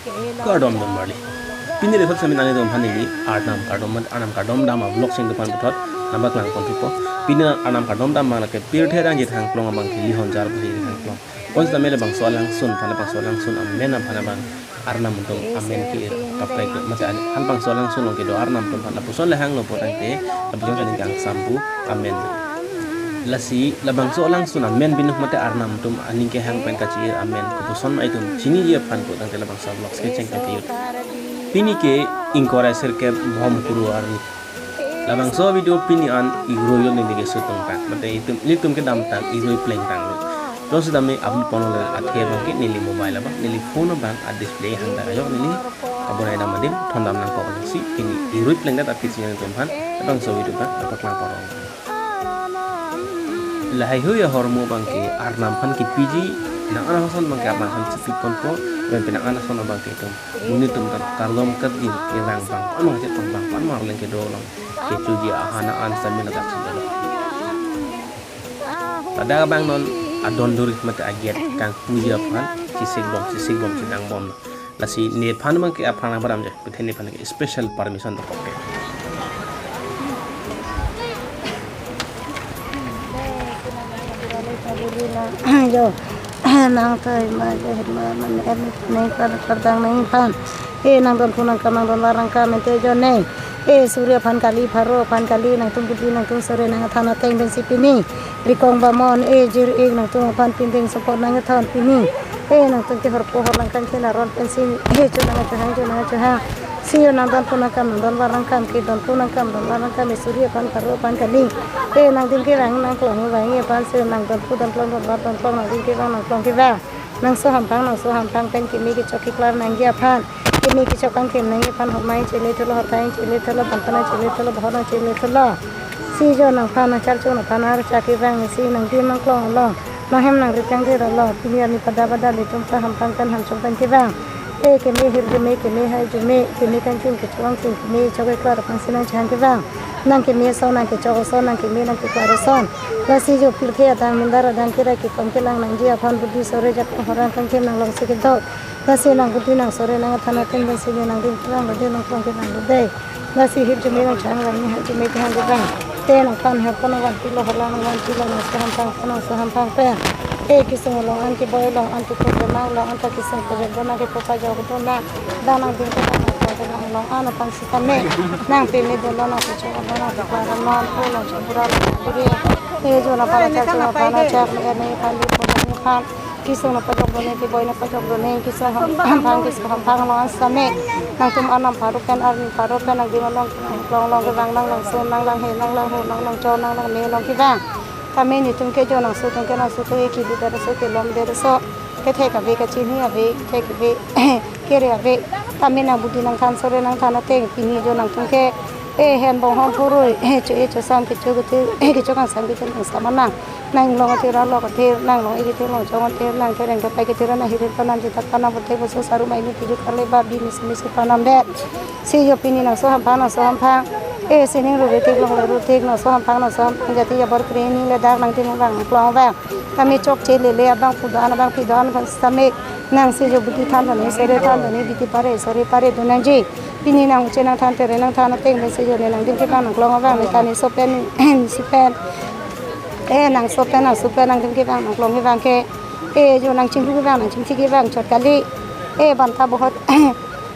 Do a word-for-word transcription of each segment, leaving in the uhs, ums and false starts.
Kardom dun marli. Pini ri thot sami nangtum aphan neli Arnam kardom, Arnam kardom dam a-vlog sing dupan puthot nangpaklang pon thupo. Pini Arnam kardom dam abang lake pirthe adang je thangklong abang ke Lihonjar Bhari thangklong. Pon sitame labangso alangsun aphan, labangso alangsun amen aphan abang Arnam atum amen ke-ir kaprek do. Mate halabangso alangsun along kedo Arnam atum aphan lapuson lahanglo pulotangte lapuson aning kangsam pu amen. Lasi labangso alangsun amen binong mate Arnam atum aning kehang pen kachi-ir amen kopuson ma itum chiniji aphan pulotangte labangso vlog sketching kachiyut. Pini ke ingkoi ra sirkep Bhomkuru arni. Labangso video pini an irui lo neli kesut tongtang. Mate itum, ilitum kedamtang irui plengtanglo. Jongsi tame upload ponlo athe abang ke neli mobile abang, neli phone abang a-display hangdak ajok neli kabonai dam adim thondam nangkok si pini irui plengdet aphi si nangtum aphan labangso video abang nangpaklang pon. Lahaihui ahormu abang ke Arnam aphan kipiji, nang-an ason abang ke Arnam aphan chipi ponpo, lapen nang-an ason abang ke itum monit atum ta karlom karjin kevang abang, anong chet abang, anong arleng kedo along kechoji ahan an sitame ladak si dolo. Ladak abang non adon duri mate a-gate kangpuji aphan chisik bom, chisik bom, chidang bomlo. Lasi nephan abang ke aphrang nangpadamji, puthe nephan ke special permission dokok ke. Jo, nang tai ma jo ma man er ni par kardang nangphan. E nangdon phu nangkam, nangdon var nangkam ente jo ne. E suri aphan kali, pharo aphan kali, nangtum budi nangtum sore nangthan ateng pensi pini Rikong Bamon, e jir ik nangtum aphan pinding support nangkethan pini. E nangtum ke horpo horlang kangkhin aron pensi, e chonang chohang, chonang chohang. Si jo nangdon phu nangkam, nangdon var nangkam, kedon phu nangkam, don var nangkam, e suri aphan pharo aphan kali. E nangdim kevang nangklong vang aphan si nangdon phu donklong, don var donklong, nangdim kevang nangklong kevang. Nangso hamphang, nangso hamphang pen keme kechok keklar nangji aphan, keme kechok kangkhem nangji aphan, hokmai cheletholo, hathai cheletholo, banpana cheletholo, bahor nang cheletholo. Si jo nangphan nangcharcho nangphan archa kevang si nangdim nangklong lo, nanghem nangrit kangthir lo, pini arni pada pada ilitum ta hamphang pen hamchong pen kevang. E keme hirjume, keme haijume, keme kangkhem kechok kangkhem, keme chok keklar aphan si nangchehang kevang. Nang keme ason, nang kechok ason, nang keme nang keklar ason. Lasi jo pirthe adang, mindar adang, kerai kekom kelang nangji aphan budi sore jat horang kangkhem nanglongsi kedo. Lasi nang budi nang sore nangthan ateng pensi nangdim kevang lo de, nangklong kevang lo de. Lasi hirjume nangchehang vang, ni haijume kehang kevang. Te nangphan haipo nangvanpilo, horlang nangvanpilo, nangso hamphang pen, nangso hamphang pen. E kesung along an, keboi along an, kepho kemang along an ta kesung pajok dona, kepho pajok dona. Dam nangdim kevang nangklong kevang along an aphan sitame nang peme dolo, nang kechok dolo, nang keklar dolo, nang phu nang chobura nang buri. E jo nangphan nangchak, jo nangphan nangchak, me er nangphan, li pho nangphan. Kesung nangpajok done, keboi nangpajok done, kesung ham-, hamphang, kesung hamphang along an sitame nangtum Arnam pharo pen, arni pharo pen nangdim along, nangklong along kevang, nanglangsun, nanglanghe, nanglanghu, nanglangchor, nanglangme along kevang. Tame netum ke jo nangso atum ke, nangso atum ke, kebi det aso, kelom det aso, kethek ave, kachinine ave, kethek ave, kere ave. Tame nang budi nangthan, sore nangthan ateng pini jo nangtum ke, e hen bong hong purui, e cho-e chosam kecho kethir, e kechok kangsam kethir kangsam nang. Nanglong kethir, arlok kethir, nanglong-e kethir, longchong kethir, nang thereng kepai kethir, nang hirit panam, chetak panam, puthek puso, saru maini, piju karle ba, bi misi misi panam det. Si jo pini nangso hamphang, nangso hamphang. E sining ruri thik, longle ruri thik, nangso hamphang, nangso hamphang, jati jabor kreni le dak nangdim vang, nangklong vang. Tame chokche lele abang pu do-an, abangpi do-an aphan sitame nang si jo budi than done, sore than done, bidi pare, sore pare do nangji. Pini nang uche nangthan, tere nangthan ateng pensi jo ne nangdim kevang nangklong kevang, ne tani so pen, si pen. E nangso pen, nangso pen nangdim kevang nangklong kevang ke. E jo nangchingru kevang, nangchingthi kevang chot kali. E banta bohot.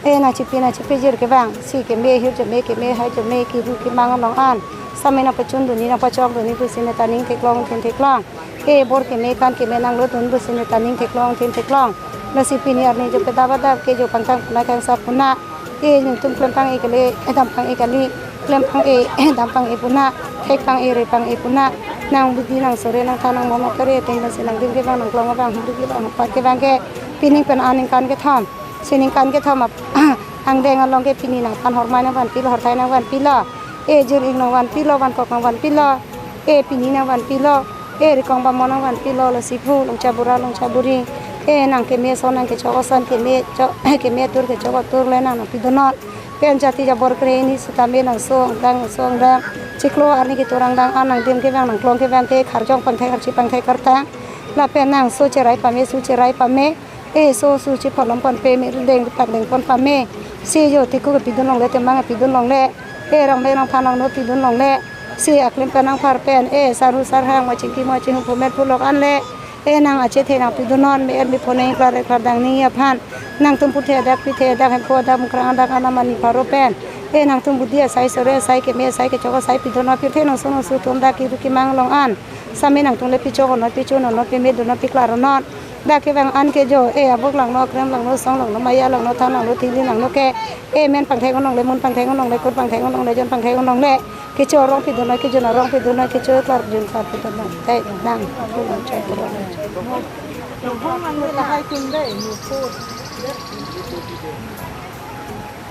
E nangchipi nangchipijir kevang. Si keme hirjume, keme haijume, keru kemang along an sitame nangpachun done, nangpachok done pusi ne ta ning theklong, thin theklong. E bor keme, kan keme nanglo dun pusi ne ta ning theklong, thin theklong. Lasi pini arni jo pedap adap ke jo pangthang puna, kangsa puna. E netum klempang-e kali, e dampang-e kali, klempang-e, e dampang-e puna, thekpang-e, repang-e puna. Nang budi nang sore nangthan nang momo kere ateng pensi nangdim kevang nangklong kevang, hingdu kevang, hingpat kevang ke, pining pen aningkan kethom. Siningkan kethom ap-, angdeng along ke pini nangphan hormai nangvanpilo, horthai nangvanpilo. E jir ik nangvanpilo, vankok nangvanpilo. E pini nangvanpilo. E Rikong Bamon nangvanpilo, lasi phu, longcha bura, longcha buri. E nang keme ason, nang kechok ason, keme chok, keme atur, kechok atur le nang nangpi donon. Pen jati jabor kreni sitame nangso angdeng, nangso angdeng. Chiklo arni ketur angdeng an nangdim kevang nangklong kevang ke kharjong pangthek, karchi pangthek kartang. Lapen nangso cherai pame, su cherai pame. E so su chepholom ponpe, me deng pardeng pon pame. Si jo tiku kepidun longle, temang kepidun longle. E rong me rong phan rong no pidun longle. Si aklim pen nangpar pen, e saru sarhang mo chingki mo chinghum phomet pulok anle. E nang achethe nangpidun non, me-et me phoneng klar klar dang ni aphan. Nangtum puthe dak pithe dak hempo dak mukrang dak anam ani pharo pen. E nangtum budi asai sore asai keme asai kechok asai pidun non, pirthe nangso nangso atum dak kiru kimang long an. Sami nangtum le pichok non, picho non, pime dun non, piklar non. Dak kevang an kejo, e abuk langno, krem langno, song langno, maya langno, than langno, thili langno ke, e men pangthek longle, mun pangthek longle, kur pangthek longle, jon pangthek longle. Kecho arong pidun non, kejon arong pidun non, kecho klar jun klar pidun non. Tei dang, pulong chot pulong.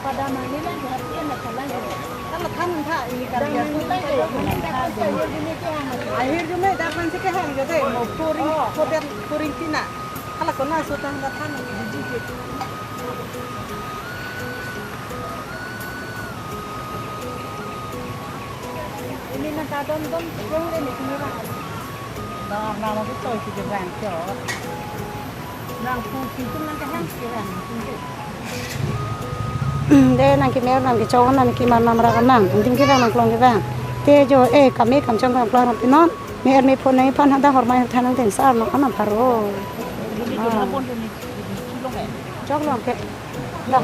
Pada mani lang jihad ke na kalang. Kalau kan tha ini kan dia pun tha. Akhir jume dah kan si kehang jode mo puring koder puring tina. Kalau kena sudah dah kan biji gitu. Ini na kadon don jong le ni kini ra. Dah nama tu toy si jebang cho. Nang pu si tu nang kehang si kehang. De nang kemer nang kechok nang kemar nang rak nang. Ding kevang nang klong kevang. Te jo e kame kamchong kamklong pinon. Me-et me phoneng phan hadak hormai than nang teng sar no anam pharo. Chok long ke. Dak.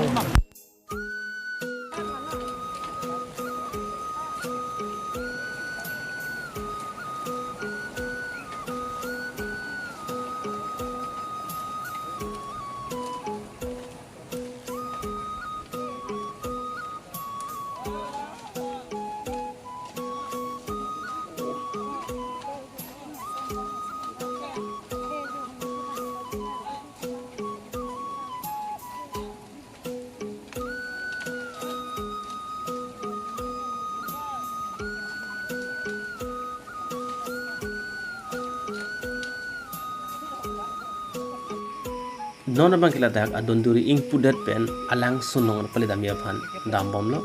Non abang ke ladak adon duri ingpudet pen alangsun along pale damji aphan dambomlo.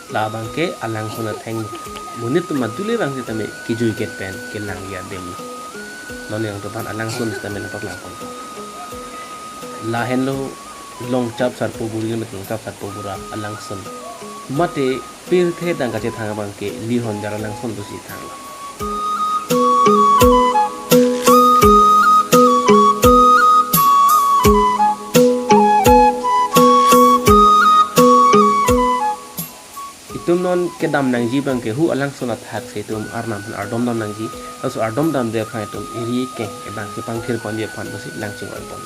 Labang ke alangsun atheng monit atum adule abang sitame kejui ket pen kelangji adim. Non yang tuhan alangsun sitame lapak langkon. Lahenlo Longchap Sarpo Buri, Longchap Sarpo Bura alangsun. Mate pirthe dang kachethang abang ke Lihonjar alangsun pusi thang. Itum non kedam nangji abang ke hu alangsun athak si itum Arnam aphan ardom dam nangji. Laso ardom damde aphan itum eri keng abang si pangthir ponji aphan pusi langching oi pon.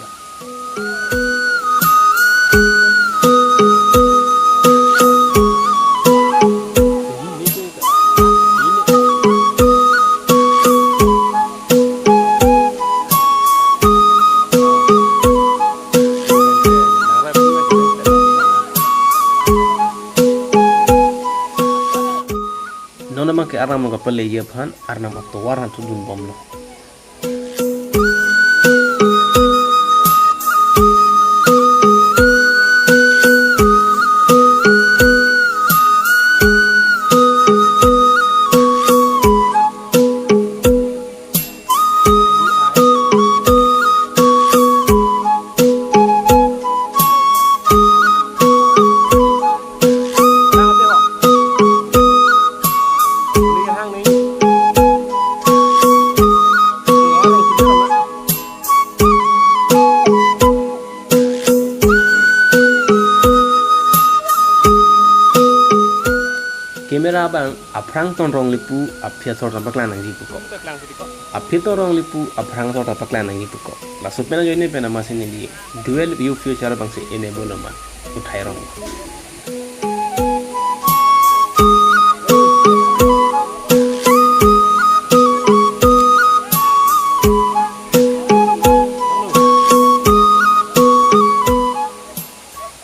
Non abang ke Arnam along kapaleji aphan Arnam atovar aphan thudun bomlo. Camera abang aphrang ton rong lipu aphi asor ta paklang nangji puko. Aphi ton rong lipu aphrang asor ta paklang nangji puko. Laso pen ajoine pen amatsi neli dual view feature abang si enable ma uthai rong.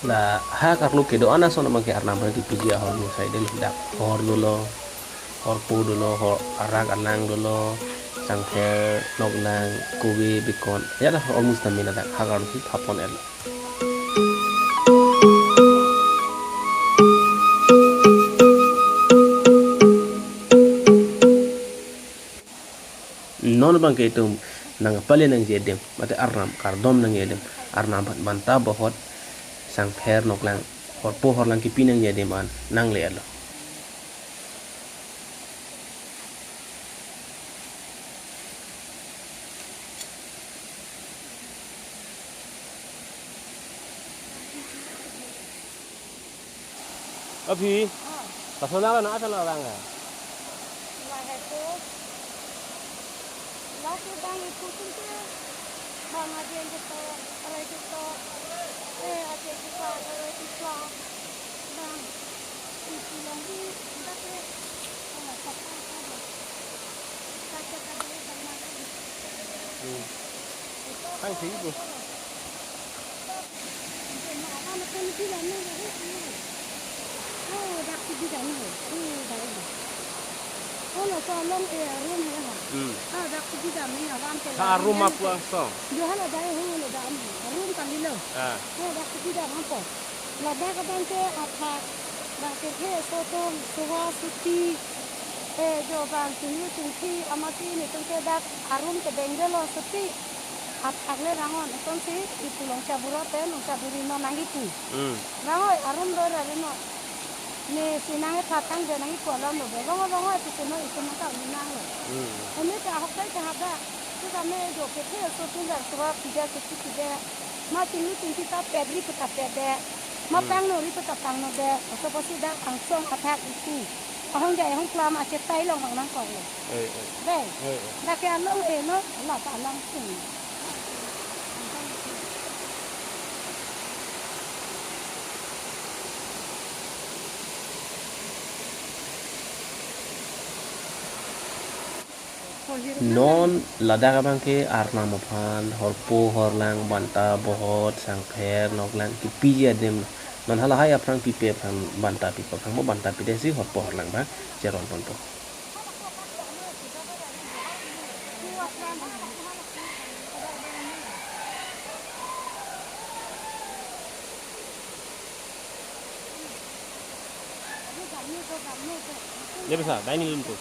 La ha karlu kedo-an ason abang ke Arnam aphan kepiji ahormu saidel dak hor dolo, horpo dolo, hor arak alang dolo, sangpher, noklang, kove, bekon. Ya dak hormu sitame ladak ha karlu si thapon el. Abangke itum nangpale nangji adim, mate arnam kardom nangji adim, arnam aphan banta bohot sangpher noklang horpo horlang kipi nangji adim an nangle-etlo. Aphi, ta sonang lo na, ta sonang lo bang ya. Lahai ko. Lahai bang ipu sungke. Bang aja yang kita, arai kita. Eh, aja kita, arai kita. Bang, ipu long di, kita ke. Oh, kata, kata. Kata, kata, kata. Hmm. Tang si ipu. Hmm. Sa room apu angsong. Ah. Ladak abangke athak, bangke the sotum, suwa, suti, eh, jo bang chinglu chingthi, amati netum ke dak arum kedeng delo suti. Athak le rangon, eton si ipu Longcha Bura pen, Longcha Buri non nangkipu. Hmm. Rangon, arum lo ra ri non. Ne si nangkethan tangdet nangkipu alam lo, rangon, rangon, ipu si non, ipu nangkang nanglo. Hmm. Ene ta ahok tai ta hada. Tu kami jo kethe sotum dak suwa pida suti pida. Ma chinglu chingthi ta pet ri pu ta petdet. Ma Hmm. pangno ri pu ta pangnodet. Oso posi dak angsong athak ipu. Ahong jai ahong klam achetai long bang nangkoklo. Eh, eh. Dei. Eh, eh. Dak ke along eh no, la ta along sing. Non ladak abangke arnam aphan horpo horlang banta bohot sangpher noklang kipiji adim. Non halahai aphrang pipe aphrang banta pipe aphrang mo banta pidesi horpo horlang abang cheron ponpo. Dia bisa, dining room tu.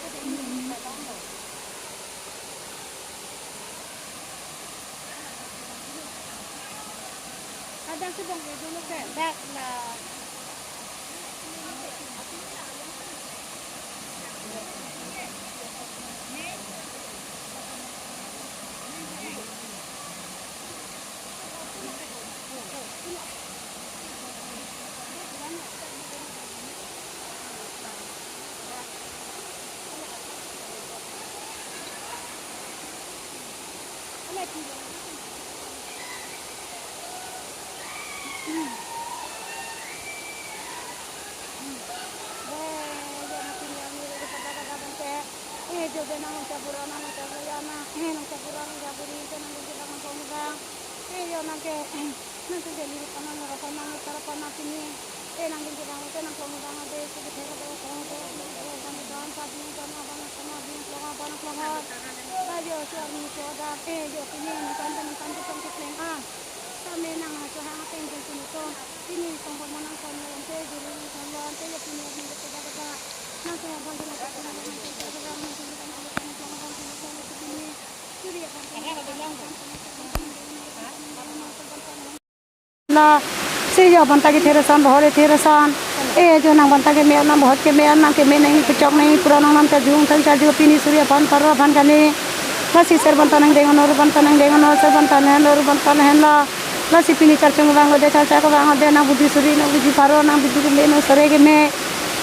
Ada sedang dia dulu ke, dak lah. Eh, jo, jo, nang Longcha Bura, nang Longcha Buri, nang, eh, Longcha Bura, Longcha Buri, jo, nang Longcha Bura, nang Longcha Bura. Eh, jo, nang ke, nang ke jeli rupa nang, rupa nang, rupa nang pini. Eh, nang Longcha Bura, nang Longcha Bura, nang de, ke de, ke de, ke de, ke de, ke de, ke de, ke de, ke de, ke de, ke de, ke de. Ba jo, jo, arni jo, da, eh, jo, pini, nang kan, nang kan, nang kan, nang kan. Sa me nang, ah, jo, hang, peng, peng, peng, peng. Pini songpon monang son lo ante, juru nang son lo ante, ya pini arni ke tega tega. Nang songpon sila ke pini nang tega tega, nang songpon sila ke nang songpon sila ke pini. Suri akan pini. La, si jo banta kethe ason, bohot kethe ason. Eh, jo nang banta keme nang, bohot keme nang, keme nang, kechok nang, pura nang nam chajung, thang chaju pini suri aphan, paro aphan kali. Lasi ser banta nangdeng ono, ru banta nangdeng ono, ser banta nanghen lo, ru banta nanghen lo. Lasi pini charchung vanglo de, charcha kevanglo de, nang bidi suri, nang bidi paro, nang bidi keme, nang sore keme.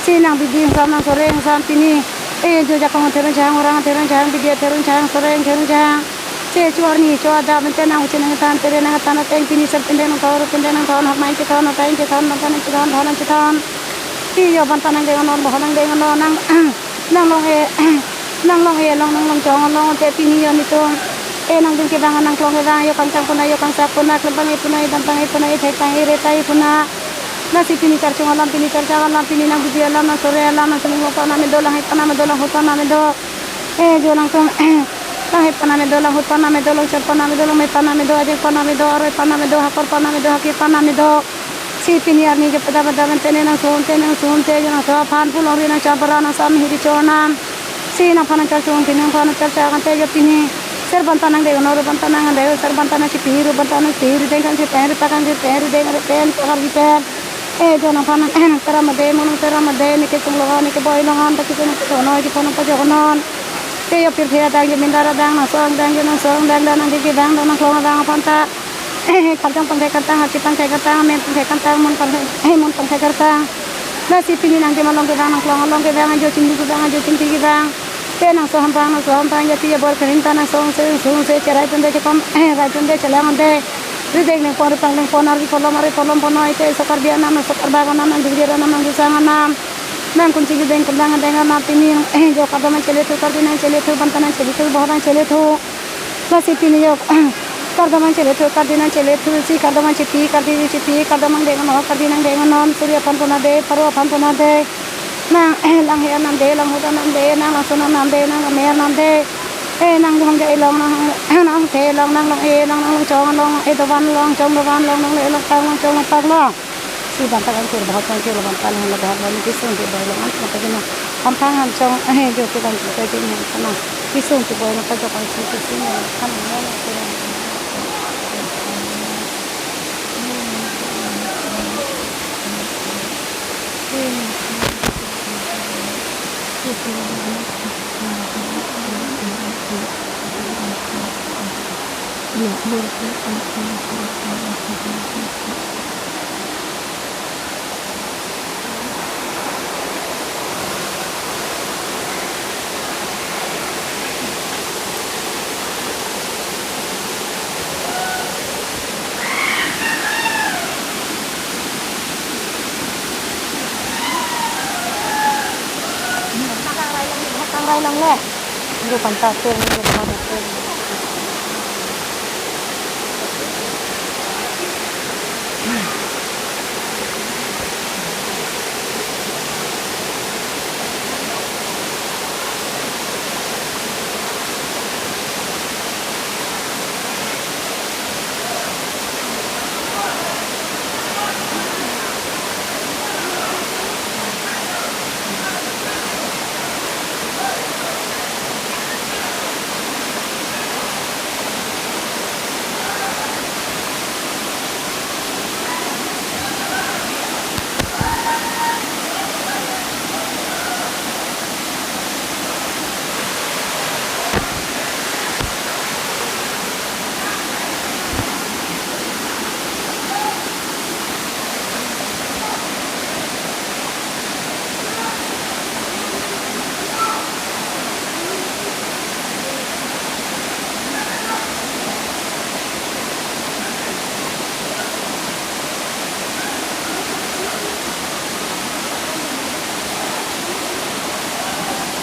Si nang bidi ingsam, nang sore ingsam pini. Eh, jo jakong athe rong chang, orang athe rong chang, bidi athe rong chang, sore athe rong chang. Si cho arni, cho adap, ante nang uchi nangthan, tere nangthan, ateng pini ser pindeng nangthor, pindeng nangthor, hok nang chethon, ateng chethon, banta nang chethon, thon nang chethon. Si jo banta nangdeng ono, bohot nangdeng ono, nang Nang long-e, nang long-e, long, nang long chong, long te pini yo nitum. Eh, nangding kevang, nang klong kevang, yo kangkang puna, yo kangsak puna, klempang e puna, idan pang e puna, ithek pang e, re pang e puna. Lasi pini charchung alam, pini charcha alam, pini nang bidi alam, nang sore alam, nang sumung pona me do, lang he pona me do, lang hu pona me do. Eh, jo nangtum, lang he pona me do, lang hu pona me do, long chot pona me do, long me pona me do, ajek pona me do, aroi pona me do, hakor pona me do, haki pona me do. Si pini arni ke pada pada men tene nang sum te nang sum te jo nang so aphan pulong ri nang chapara nang sam hiri chonam. Si nangphan nang charchung pini nangphan nang charcha kan te jo pini. Ser banta nangdeng, ono ru banta nangdeng, ser banta nangchipi, ru banta nangchipi, rideng kangchipi, ripa kangchipi, rideng ripen, pakar ripen. Eh, jo nangphan nang, eh, nangteram ade, mo nangteram ade, neke chunglongan, neke boilongan, ta kisi nangpajonon, kepon nangpajonon. Te jo pirthe adang, jo mindar adang, nangso adang, jo nangso adang, dan nangke kedang, dan nangklong adang aphan ta. Eh, karjong pangthek kartang, hachi pangthek kartang, amen pangthek kartang, mon pangthek, eh, mon pangthek kartang. Lasi pini nangdim along kevang, nangklong along kevang, ajo chinglu kevang, ajo chingki kevang. Te nangso hampang, nangso hampang, jati jabor kering ta nangso, nangso, nangso, nangso, cherai tunde chekam, eh, rai tunde chelang ande. Rideng lengpon, ripang lengpon, ari kolom, ari kolom ponoi te, so Karbi anam, so Karbak anam, nangdungjir anam, nangdusang anam. Nangkunching kedeng kundang adeng anam pini, eh, jo kardom nangchelethu, kardi nangchelethu, banta nangchelethu, bohor nangchelethu. Lasi pini jo, kardom nangchelethu, kardi nangchelethu, si kardom nangchipi, kardi nangchipi, kardom nangdeng ono, kardi nangdeng ono, suri aphan pon ade, pharo aphan pon ade. Nang, eh, langhe anam de, langhut anam de, nang langsun anam de, nang lame anam de. Eh, nang Dongja along, nang, nang Longthe along, nang Long-e along, nang Longchong along, eh, dovan along, chong dovan along, nang le along, pang along, chong along, pang along. Si banta kangthir, bahot kangthir lo banta, lahenlo bahot lo, neke sungti boi lo, an mata gina. Hampang hamchong, eh, jo ke bang ke ke ni kana. Kesungti boi lo, kajok kangsi, kesung lo, kan lo, lo, lo. Tangrai lang le. Nangphan ta tung, nangphan ta tung.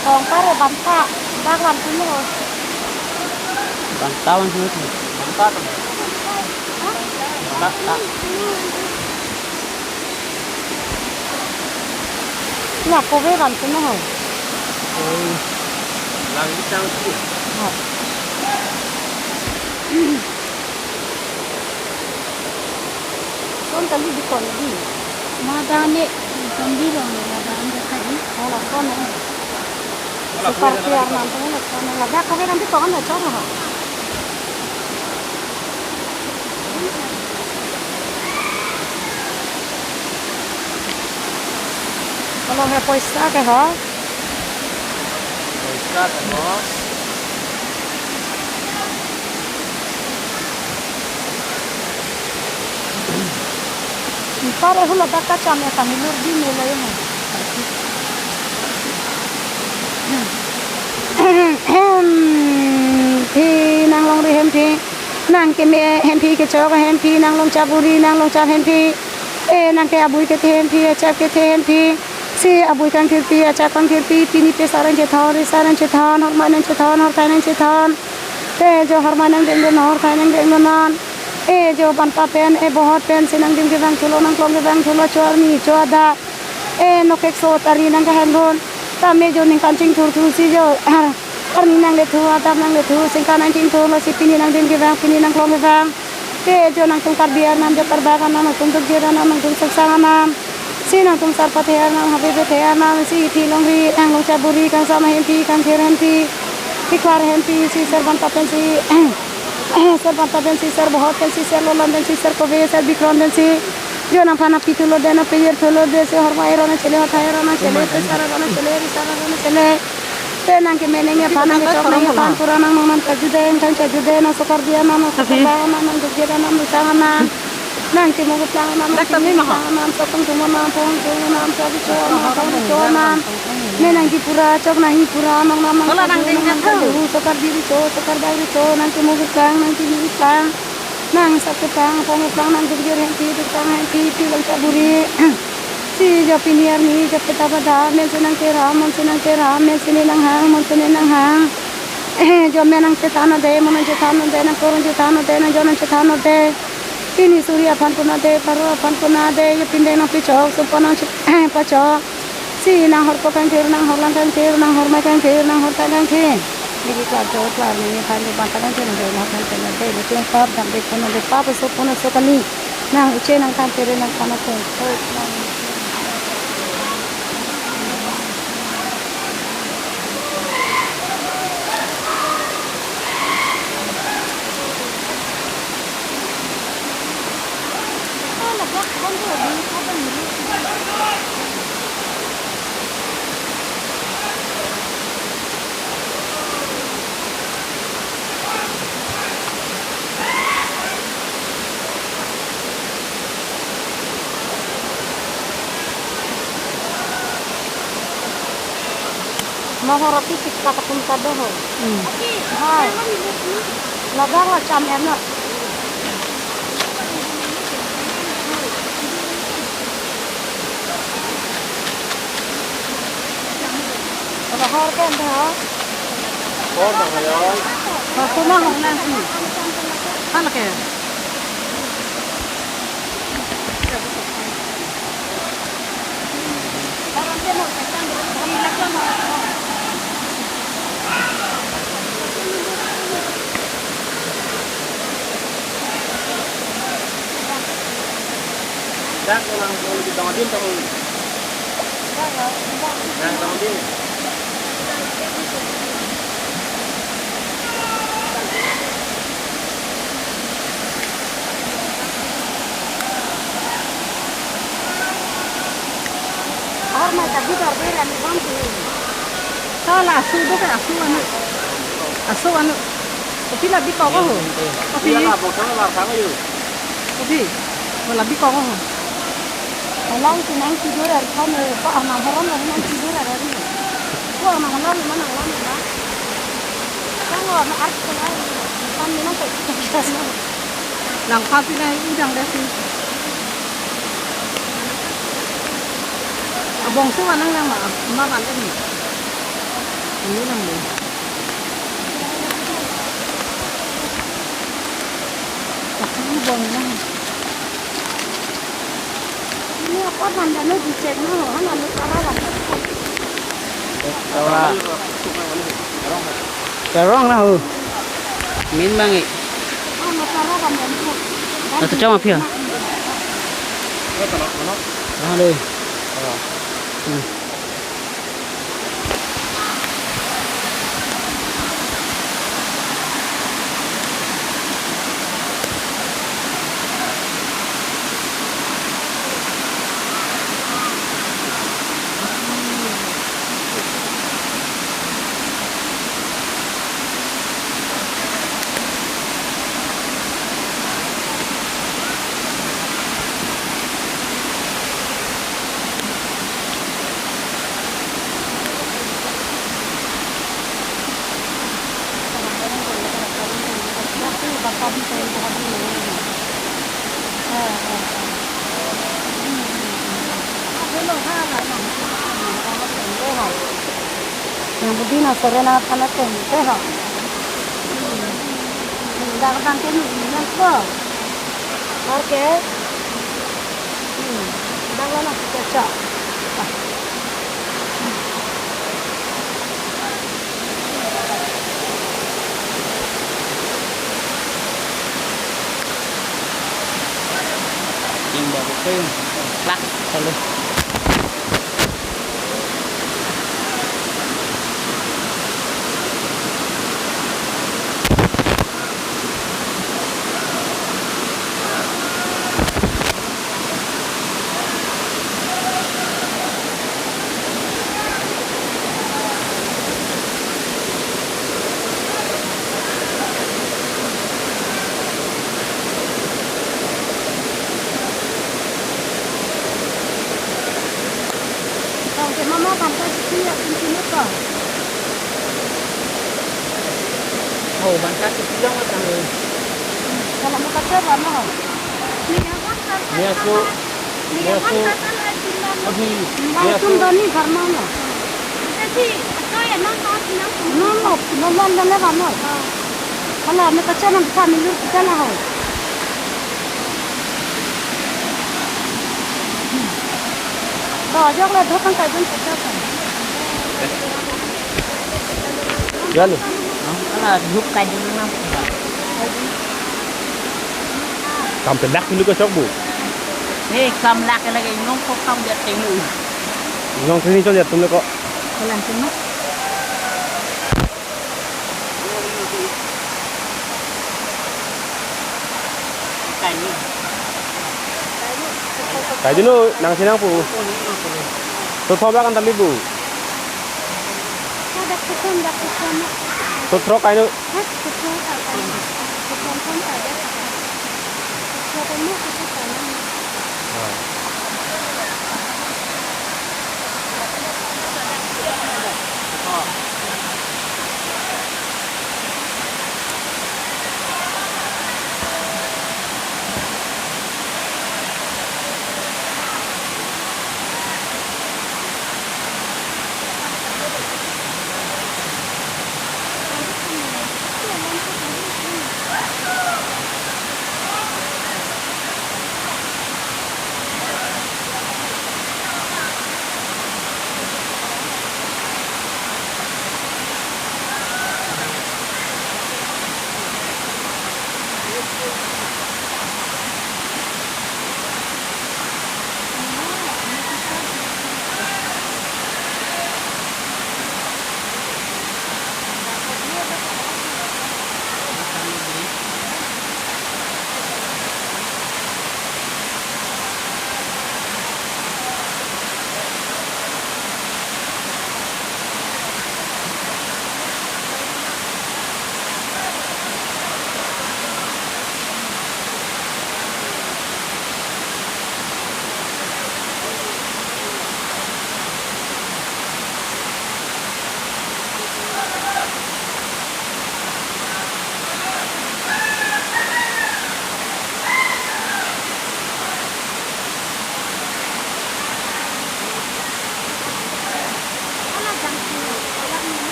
Tong pare banta, dak lam sini ho. Banta lam sini. Banta tuh. Hah? Banta. Lah, kove lam sini ho. Oh. Lang di tang sini. Ha. Son kali di kon di. Madane, kondi long, madane kali. Oh, lason eh. Super tiar nanti lason eh. Ladak kove nanti kon na chong ha. Kalau hai poisa ke ha? Poisa ke ha? Pare hula dak kacham ya kami lur di nila ya. Hemphi, nang longri hemphi, nang keme hemphi, kechok hemphi, nang longchap uri, nang longchap hemphi. Eh, nang ke abui kethe hemphi, achap kethe hemphi. Si abui kangthirpi, achap kangthirpi, pini pe sarang chethon, ri sarang chethon, hormai nangchethon, horthai nangchethon. Te jo hormai nangdengdun, horthai nangdengdun non. Eh, jo banta pen, eh, bohot pen, si nangdim kevang thulo, nangklong kevang thulo, cho arni, cho adap. Eh, nokek so tari nangkehangdun. Tame jo ningkan chingthur thu si jo. Arni nanglethu, adap nanglethu, singkan nangchingthur, lasi pini nangdim kevang, pini nangklong kevang. Te jo nangtum Karbi arnam, jo Karbak arnam, nangtum Dukjir arnam, nangtum Saksang arnam. Si nangtum Sarpathe arnam, Habibethe arnam, si ithi longri, nang longchap uri, kangsam hemphi, kangthir hemphi. Sikhar hempi si ser banta pensi, ser banta pensi, ser bohot pensi, ser lolon pensi, ser kove, ser bikron pensi, jo nangphan nangpi thulo de, nangpijir thulo de, si horma ero nangchele, hothai ero nangchele, pesar ero nangchele, risar ero nangchele. Pe nangkemeneng aphan, nangkechoknang aphan, pura nang nang nang chaju de, nang chaju de, nang sokar dia nang, nang sokar bang nang, nang dukje nang, nang dusang nang. Nang chimukutlang nang, nang chimukutlang nang, sokong chumon nang, pong chumon nang, sabi chumon nang, pong chumon nang. Me nang kipura chok nang, hi pura nang nang nang. Hola nang chaju ding nang, nang chaju, sokar diri cho, sokar dagri cho, nang chimukutlang, nang chimukutlang. Nang sakutlang, pongkutlang, nang dukjir hempi, duklang hempi, pi lang chaburi. Si jo pini arni, jo peta pada, men si nang kera, mon si nang kera, men si ne nang hang, mon si ne nang hang. Jo men nang chethan ode, mon nang chethan ode, nang koron chethan ode, nang jo nang chethan ode. Pini suri aphan puna de, paro aphan puna de, ye pindeng nang pichok, supo nang chik-, pachok. Si nang horpo kangthir, nang horlang kangthir, nang hormai kangthir, nang horta kangthir. Niki klar jo, klar niki aphan jo banta kangthir, nang horlang kangthir, nang de, nang pap, nang de, puna de, pap, so puna, so kani. Nang uche, nang kangthir, nang kana pun. Maharapi tikka kapun kado ho. Hmm. Hai. Ladak la cham em na. Lahor ke anda? Lahor na ya. Lahor na ho na. Hal ke? Dak ko lang ko di tong din tong. Yang tong din. Hormai ta bidor bera ni bang tu. Tala asu do ke asu anu. Asu anu. Kopi la bikok ho. Kopi. Iya, botol la sang yo. Kopi. Wala bikok ho. Alang si nang tidur ar kan, eh, pa arnam horom nang nang tidur ar ari. Ko arnam alang mana alang mana. Kan lo na ar ko nang pan ni nang ko. Nang pati nang udang dasi. Abong su anang nang ma, ma ban ini. Ini nang ni. Tapi bong nang. Ini apa nanda no dicek no, hana no para lah. Tawa. Charong na ho. Min mangi. Hana para kan dan. Atu chama pia. Hana deh. Hmm. Nang budi nang sore nang aphan ateng te ho. Dang dang ke ni nang ko. Oke. Hmm. Dang lo nang kita cak. Ting ba ko pe. Lak. Hello. Mama, bangka sisi ya, sisi mo to. Oh, bangka sisi lang mo tang. Kalau mau kacau, mana? Niasu. Niasu. Abhi. Niasu. Doni, Barma, no? No, no, no, no, no, no, no. Hala, me kacau na bisa milu kita lah, ho. To, ajak le dhokang kaidun kacau kan. Jalo. Hala, dhok kaidun na. Kam pelak dulu ke chok bu. Eh, kam lak lagi nong kok kam dia tenglu. Nong sini chok ya tum le kok. Kalang tenglu. Kaidun, nangsi nangpu. To thobak an tami bu. To throk kaidun.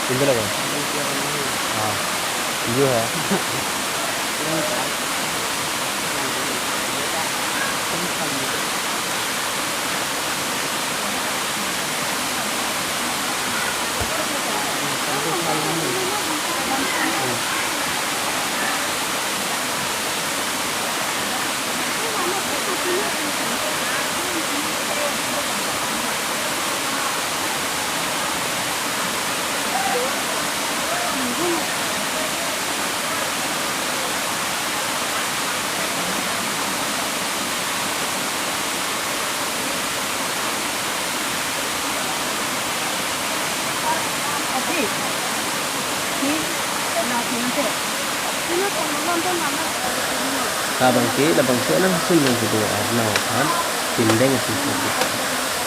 किंतु लगा? हाँ, यो है। Labang ke, labangso alang sun along kedo arnam aphan pindeng atum pon.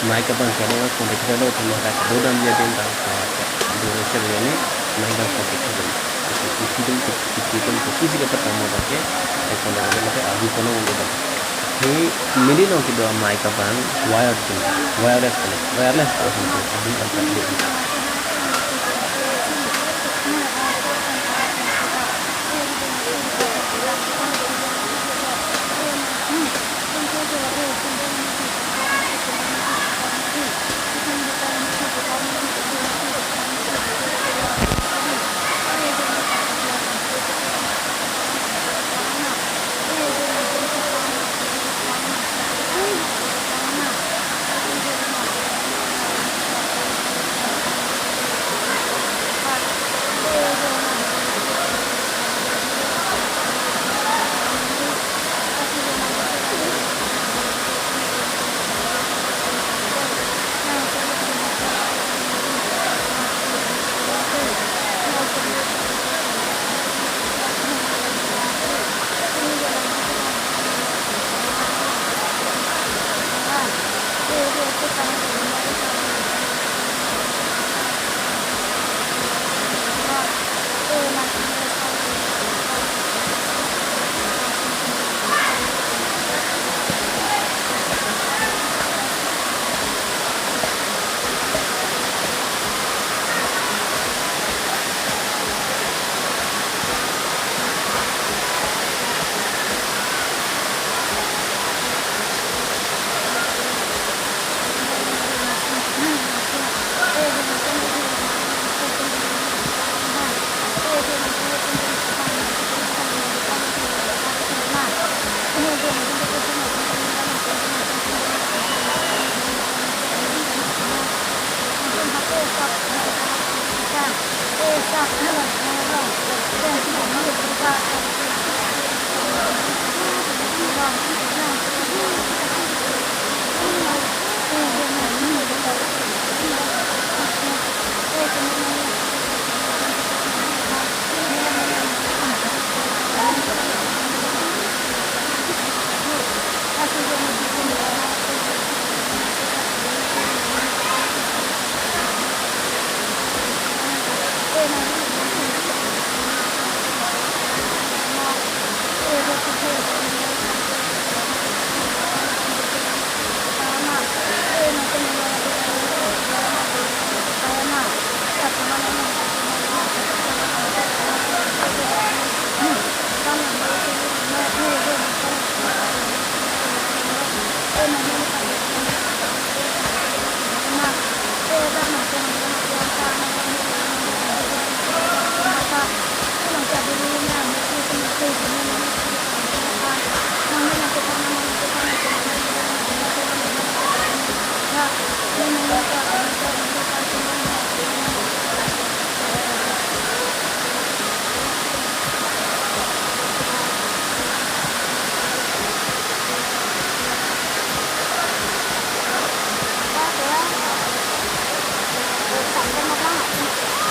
Mei kabang ke adong, contact kedo atum, mei kadodam adim ta, ta, ta, do share ne, mei abang contact kedo. Isi dum, isi dum, isi ke pertama abang ke, eh, contact kedo, mei ke abu kono kedo. He, midi along kedo mei kabang, wire connect, wireless connect, wireless connect, abu abang kedo.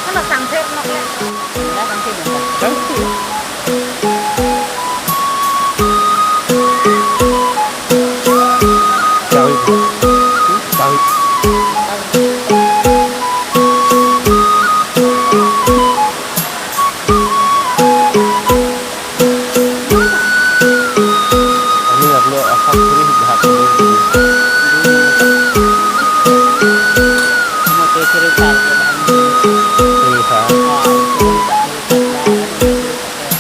Ano, sangther nok le. Sangther nok. Sangther. Ani aplo asap puri hijak puri. Mo te kiri sar ke bang. Kiri sar. Ah, kiri sar, kiri sar.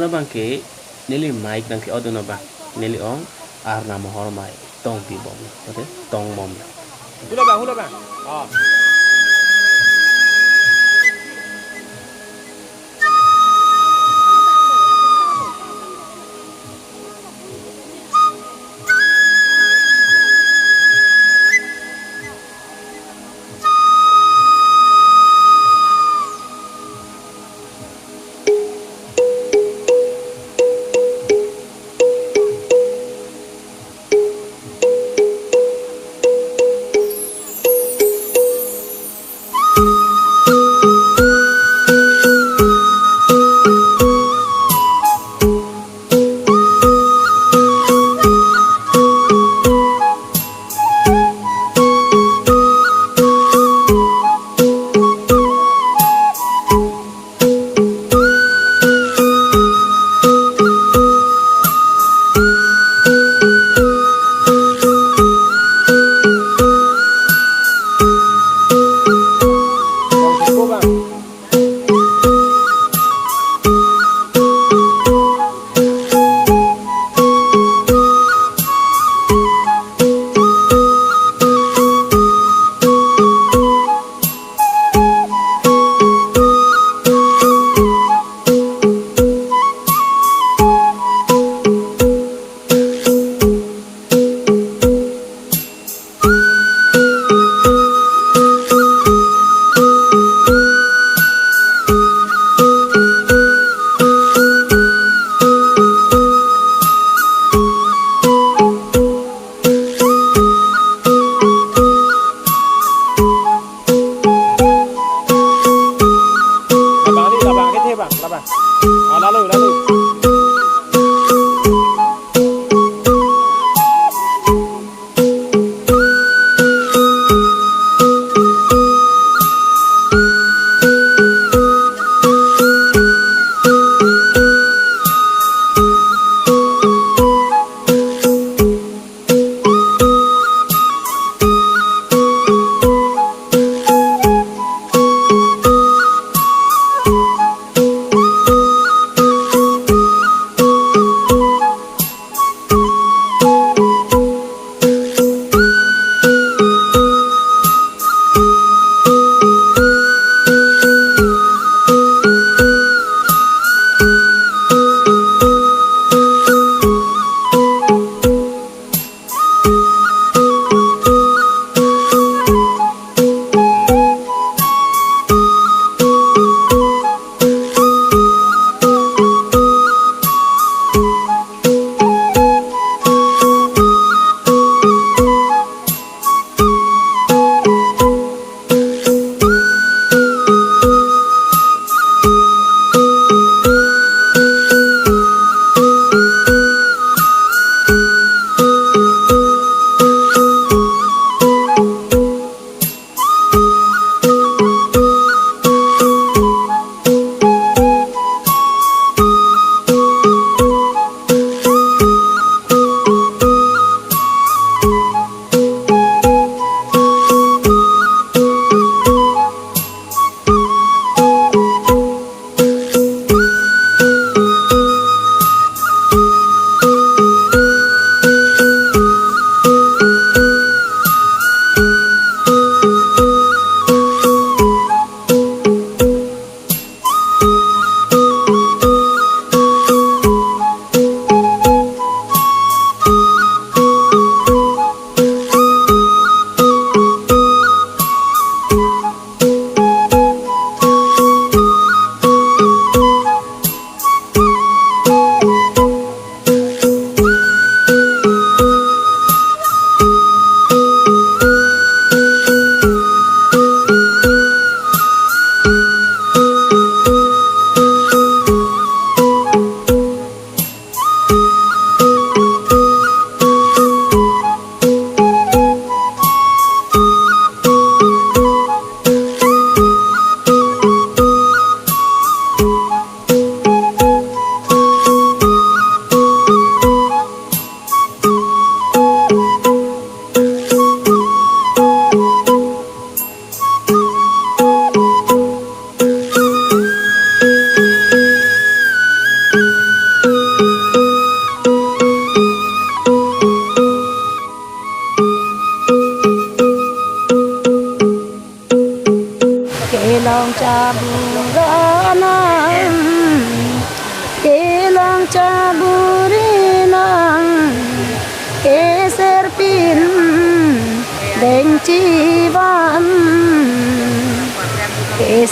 Abang ke neli mic nangke-otdun abang, neli ong Arnam Mohor Mai tong pibom, oke, tong bom. Hula bang, hula bang. Ah.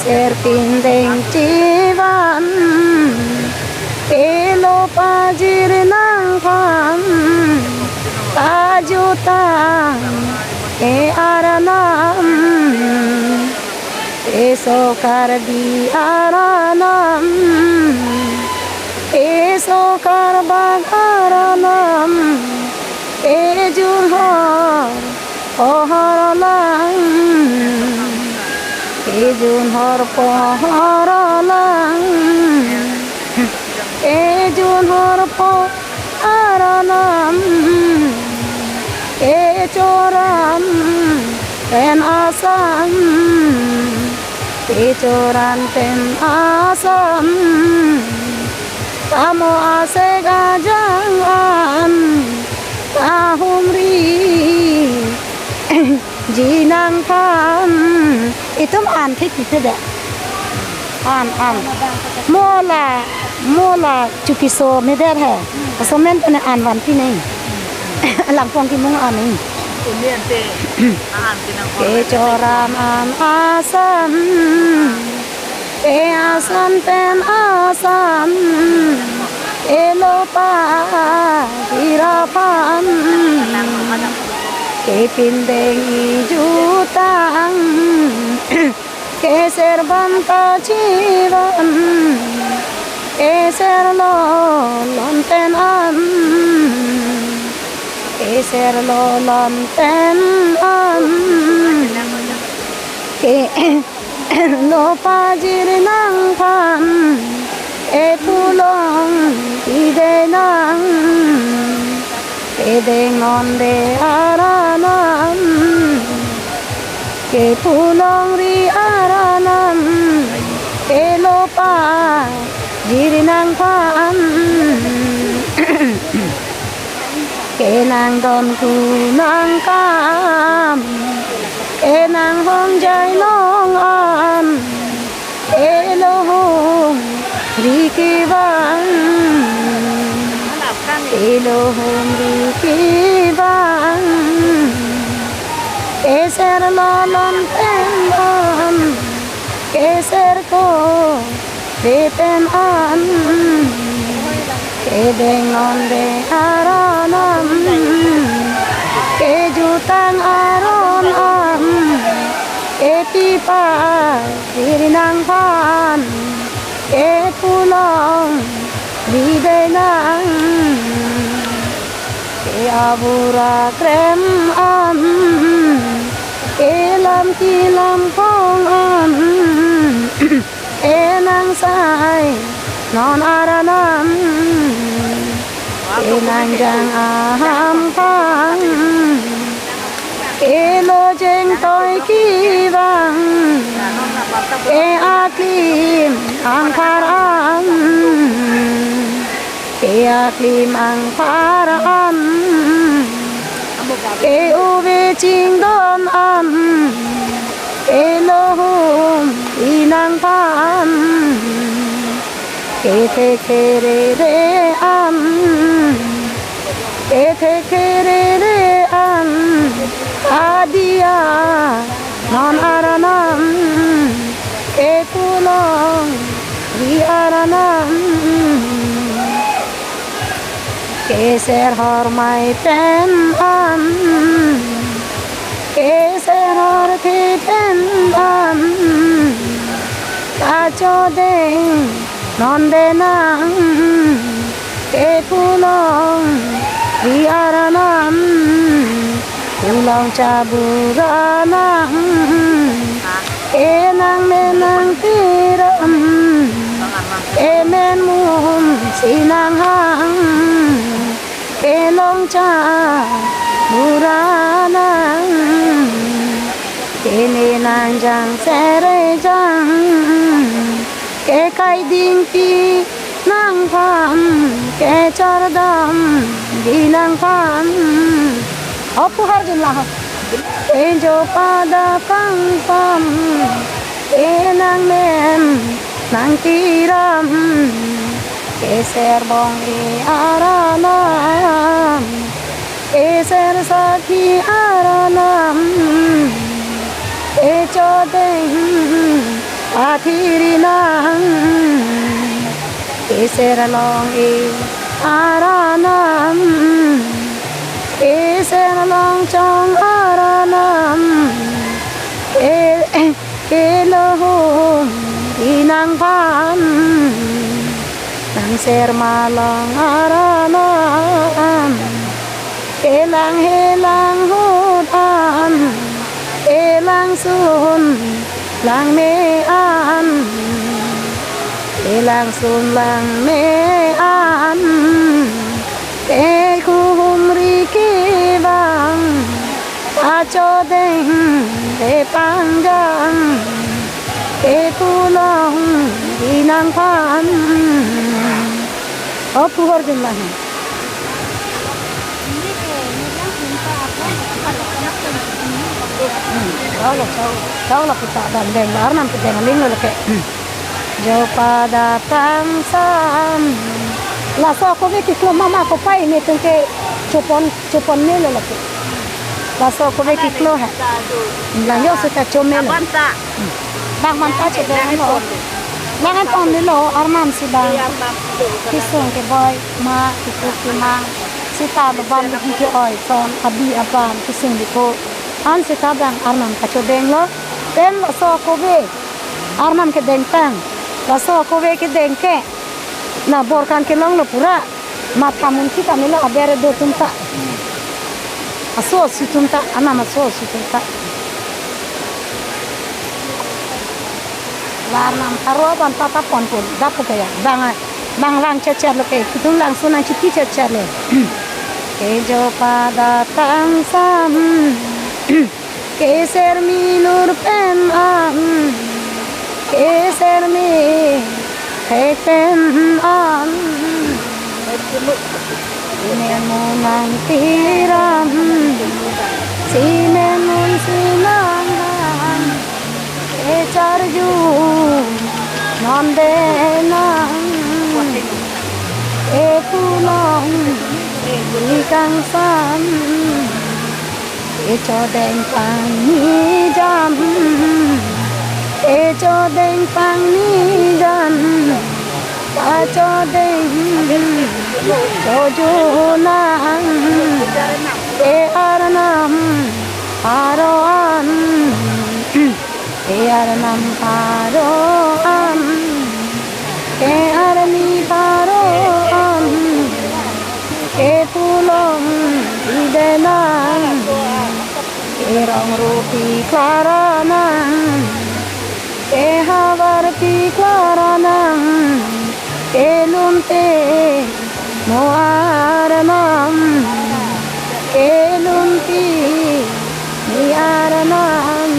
Erpindeng chivan, kelo pajir nangphan, kajutang e Arnam, keso Karbi Arnam, keso Karbak Arnam, kejun hor pohor lang, kejun hor pohor lang, kejun hor pohor lang, kechoran pen asam, kechoran pen asam, kamo asek ajang an, kahumri ji nangphan. Itum an thik thik de. An, an. Mo la, mo la chupiso medet he. Aso men tone an vanpi nai. Langpong kimung an nai. Kechoran an asam, ke asam pen asam, kelo pajir aphan, kepindeng ijutang, keser ban pachivan, keser lolon pen an, keser lolon pen an, kelo pajir nangphan, kepulong ide nang, kedeng non de Arnam, kepulongri Arnam, kelo pajir nangphan, kenangdon kunangkam, kenanghongjai nong an, kelo humri kevang, kelo humri kevang, keser lolon pen an, keser ko de pen an, kedeng non de Arnam, kejutang aron an, kepi pajir nangphan, kepulongri de nang, ke abura krem an, kelam kilam phong an, kenangsai non Arnam, kenangjang aham phan, kelo jeng toi kevang, ke aklim angphar an, ke aklim angphar an, ke uve chingdon an, kelo humri nangphan, kethek therere an, kethek therere an, adia non Arnam, kepulongri Arnam, keser hormai pen an, keser horthe pen an, kachodeng non de nang, kepulongri Arnam, kulong chabura nang, kenang men nangtiram, kemen mum si nanghang, kelong chabura nang, kene nangjang serejang, kekai dingpi nangphan, kechardamji nangphan. Opu harjun laho. Enjo pada kangpam, kenang men nangtiram, keser bong-i Arnam, keser sakhi Arnam, kechodeng Athiri nang, keser along e aranam, keser along chong aranam, ke, kelohum di nangphan, nang serma along aranam, kelang helang hut an, kelangsun langme an, kelangsun langme an, kekuhumri kevang, achodeng kepangjang, kepulong di nangphan. O pu horjun lang. Hmm, tau lo, tau, tau lo kita dan deng lo, arnam kedeng aling lo lake. Hmm. Jo pada tangsam. Laso ako be kiklo mama ko pai ne tungke chopon, chopon ne lo lake. Laso ako be kiklo ha. Lang yo seta chome lo. Abang ta. Hmm. Bang man ta chedeng lo. Lang an pon lo, arnam si bang. Iya, bang. Kisung keboi ma, kipu kimang. Seta lo ban lo ke-oi, son, abi, abang, kisung liko. An seta bang arnam kachodeng lo. Pen laso ako be arnam kedeng tang. Laso ako be kedeng ke. Na bor kang kelong lo pura. Matha munthi kami lo aber do tum ta. Aso si tum ta, anam aso si tum ta. La arnam pharo abang ta ta pon pon, dapu kaya. Bang, bang lang checher lo ke, kitung langsun nangchipi checher lo. Ke jo pada tangsam. Keser milur pen an, keser methek pen an, si men mun nangtiram, si men mun si nanghang, kecharju non denang, kepulong di kangsam. Kechodeng pangnijam, kechodeng pangnijam, kachodeng chojunang, ke arnam pharo an. Ke arnam pharo an, ke arni pharo an, kepulong di denang, kerong rupi klaranang, kehavarpi klaranang, kelunte mo arnam, kelunte ni arnam.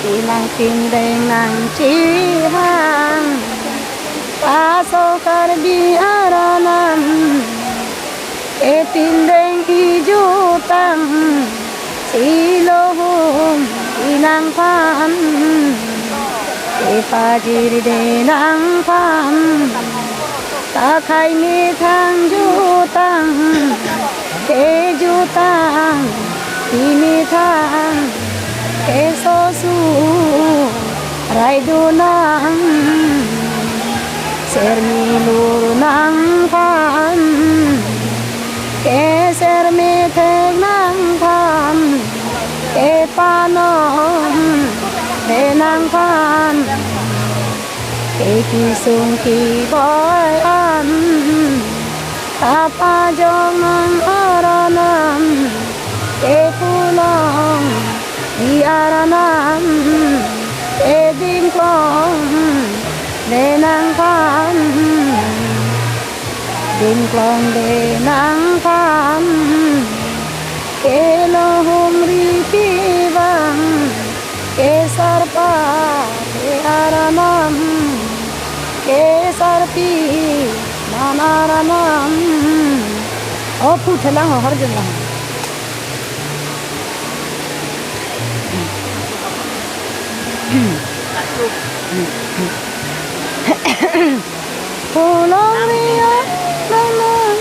Kenang pindeng nangchihang, laso Karbi arnam, kepindeng kejutang, si lohum di nangphan, kepajir di nangphan, kakhai methang jutang, kejutang, kemethang, keso surai dunang, ser milur nangphan, keser methek nangphan, kepanon de nangphan, kekisung keboi an, kapajok nang arnam, kepulong di arnam, kedingklong de nangphan, dingklong de nangphan, kelohumri kevang, kesarpa de arnam, kesarpi man arnam. O pu thelang ho horjun lang. Pulong ria nang nang.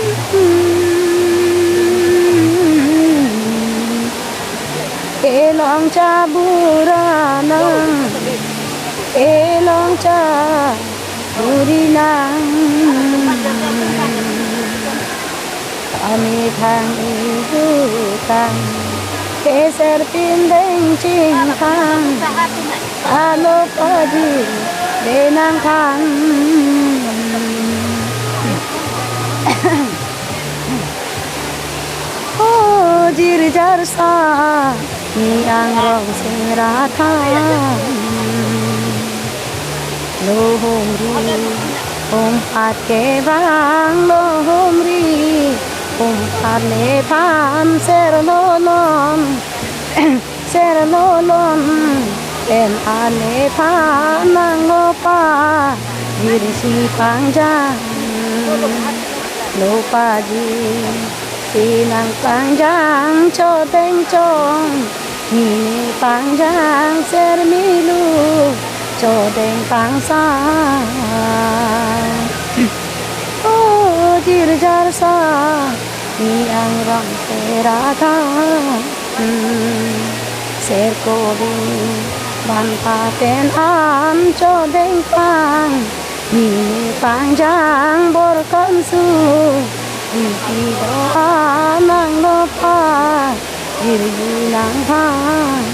Chabura nang, elong chaburi nang. Amethang ihu tang, keser pindeng chingthang, alo pajir denang thang. O jirjar sa, ni angrong sing ra thang. Lo humri, humpat kevang, lo humri, humpat nephan, ser lolon, ser lolon, em an nephan nanglo pajir si pangjang. Lo pajir si nang pangjang, chodeng chong, ni ne pangjang, ser milu, chodeng pangsang. O jirjar sa, ni angrong sing ra thang. Ser kove, ban paten an, chodeng pang, ni ne pangjang, bor kansu, isi do-an nanglo pajir ji nang thang.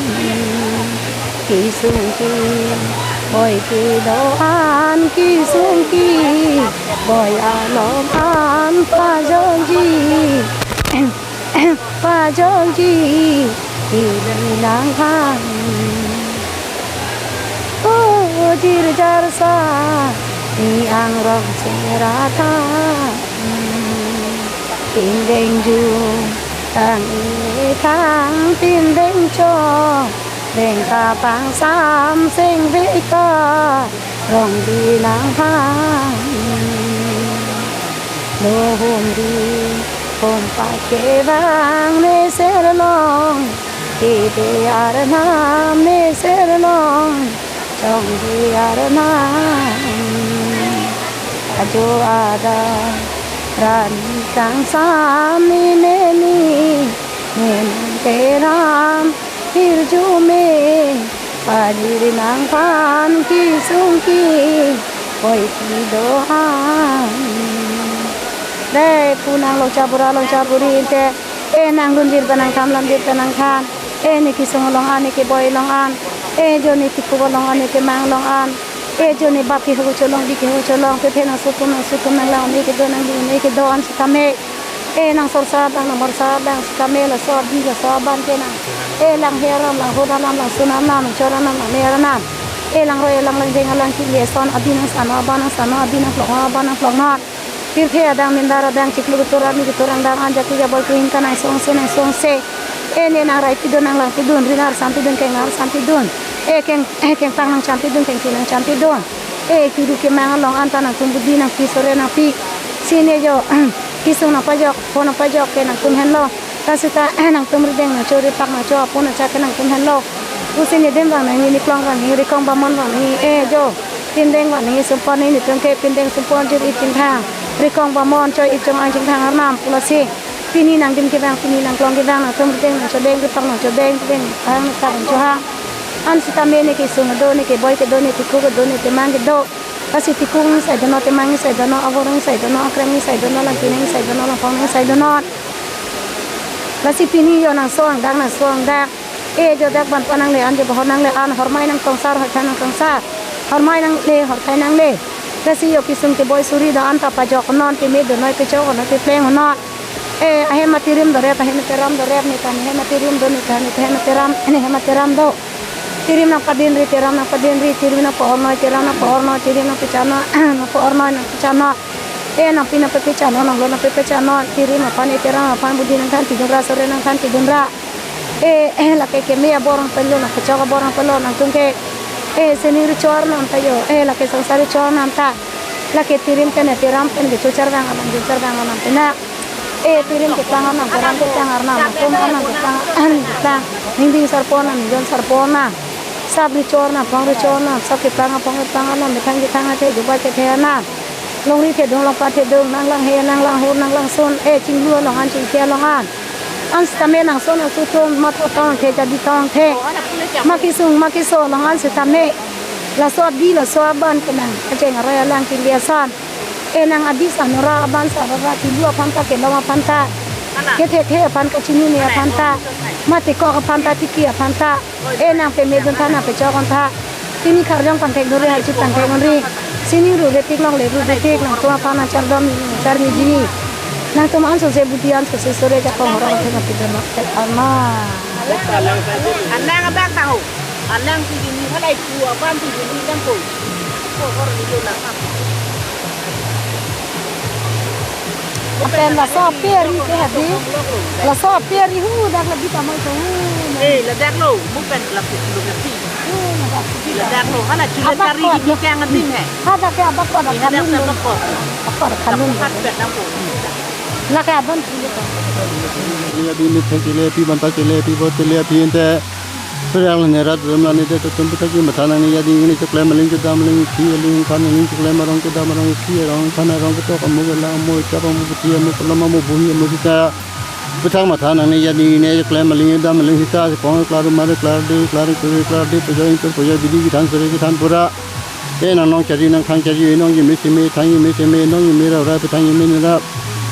Kisung kiboi kedo-an, kisung kiboi along an, pajokji, pajokji, ili nang thang. O jirjar sa, ni angrong sing ra thang. Pindeng jung, tang ili thang, pindeng chong, deng kapangsam sing veka, rong di nang thang. Lo humri, humpat kevang, meser long, kebe arnam, meser long, chongdi arnam. Ajo ada, rani kangsam, ni ne ni, ne nang teram, hirjume, pajir nangphan, kisung kiboi kedo-an. Dei, pu nang longcha bura longcha buri te, e nang lunjir pen nang tham, lamjir pen nang than, e ne kisung along an, ne keboi along an, e jo ne tikuk along an, ne kemang along an, e jo ne bap kehok cholong, bi kehok cholong, pe phe nang sutum, nang sutum, nang lang, ne kedo, nang di, ne kedo-an sitame. E nang sorsa abang, nang morsa abang sitame, laso abi, laso aban ke nang. E lang he aram, lang hur aram, lang sun aram, nang chor aram, nang me aram. E lang roi, e lang lang jeng, lang chili, son abi nang sano, aban nang sano, abi nang plok, aban nang plok non. Pirthe adang, mindar adang, chiklo ketur arni ketur angdang, an jati jabol kehin kanai songse, nang songse. E ne nang rai pidun, nang lang pidun, ri nang arsam pidun, keng nang arsam pidun. E keng, e kengpang nang cham pidun, kengsi nang cham pidun. E kiru kemang along anta nangtum budi nangpi, sore nangpi. Si ne jo, kisung nangpajok, pho nangpajok ke nangtum henlo. Lasi ta, eh, nangtum rideng nangcho, ripak nangcho, apun achak ke nangtum henlo. Pusi ne dem vang nangji, ne klong vang nangji, rikong bamon vang nangji, e jo. Pindeng vang nangji, sumpon nangji, netum ke pindeng sumpon jir-i chingthang, rikong bamon cho-i chong-ang chingthang arnam pu lasi. Pini nangdim kevang, pini nangklong kevang, nangtum rideng nangchodeng, ripak nangchodeng, rideng hang, ripak nangchohang. An sitame ne kisung kedo, ne keboi kedo, ne tikuk kedo, ne temang kedo. Lasi tikuk nang sai dono, temang nang sai dono, avor nang sai dono, akreng nang sai dono, langpi nang sai dono, langphong nang sai dono. Lasi pini jo nangso angdang, nangso angdang. E jo dak ban pa nangle an, jo bahor nangle an, hormai nangtongsar, horthai nangtongsar. Hormai nangle, horthai nangle. Lasi jo kisung keboi suri do-an ta pajok non, peme donoi, pechok non, pepleng non. E, ahem atirim do rep, ahem atiram do rep, ne ta ne hem atirim do, ne ta ne hem atiram, ne hem atiram do. Tirim nangpadinri, tiram nangpadinri, tirim nangpa-ornoi, tiram nangpa-ornoi, tirim nangpechanoi, nangpa-ornoi, nangpechanoi. E, nangpi nangpepechanoi, nanglo nangpepechanoi, tirim aphan, e, tiram aphan, budi nangthan pidunra, sore nangthan pidunra. E, e, lake keme abor nangpelo, nangpechok abor nangpelo, nangtum ke. E, sining rechor nang ta jo, e, lake songsar rechor nang ta. Lake tirim pen, e, tiram pen kecho charvang alam, kecho charvang alam pena. E, tirim keplang arnam, tiram keplang arnam, atum arnam keplang, keplang. Ningding sarpo arnam, ningjon sarpo arnam. Sap rechor arnam, phong rechor arnam, sap keplang, phong keplang arnam, methang kethang athe, jubat kethe arnam. Longri thedung, longpat thedung, nang lang he, nang lang hur, nang lang sun, e, chinglu along an, chingki along an. An sitame nangso nangso atum matha tong the, jadi tong the. Ma kesung ma keso along an sitame. Laso adi laso aban kenang kacheng aroi alang kili ason. E nang adi sanora aban sarara, kilu aphan ta, kelong aphan ta, kethethe aphan, kachinine aphan ta, mate kok aphan ta, tiki aphan ta. E nang pemedun tha, nang pechok tha. Pini kharjong panthek dore, harju panthek dore. Sining ru retik, longle ru retik, nangtum aphan nangchardom, charmi jini. Nangtum ansose budi, ansose sore, jakong orang thek apidon thek ama. Alang abang tahu. Alang si jini halai pu aban si jini lang ko. Ko hor ni yo lang. Lapen laso ape ari ke hadi. Laso ape ari hu dak lagi tamoi ko hu. Eh, ladak lo, mu pen lapu lo kasi. Hu, ladak. Ladak lo, hala chula Habak tari kot di lo. Kang adim he. Hadak ke habak kot, eh, hadak khalun lo. Habak kot. Habak kot, khalun lo. Habak kot na po. Lake abang pulo ko. Liya di ni thek le pi banta chele pi bo chele pi ente. Pherang ne rat rum la ne de atum aphuthak matha nangne, jadi ne choklem aling kedam aling, aphi aling, aphan aling, choklem arong kedam arong, aphi arong, aphan arong, ketok amo kelang amo, chap amo, puthi amo, kolom amo, bohi amo sita. Aphuthak matha nangne, jadi ne choklem aling kedam aling sita, pong klar mar klar de, klar kuri klar de, pejoi intur pejoi, bidi kethan sore kethan pura. E nang nong chari nang thang chari, e nong yeme seme thang yeme seme, nong yeme rap rap thang yeme ne rap.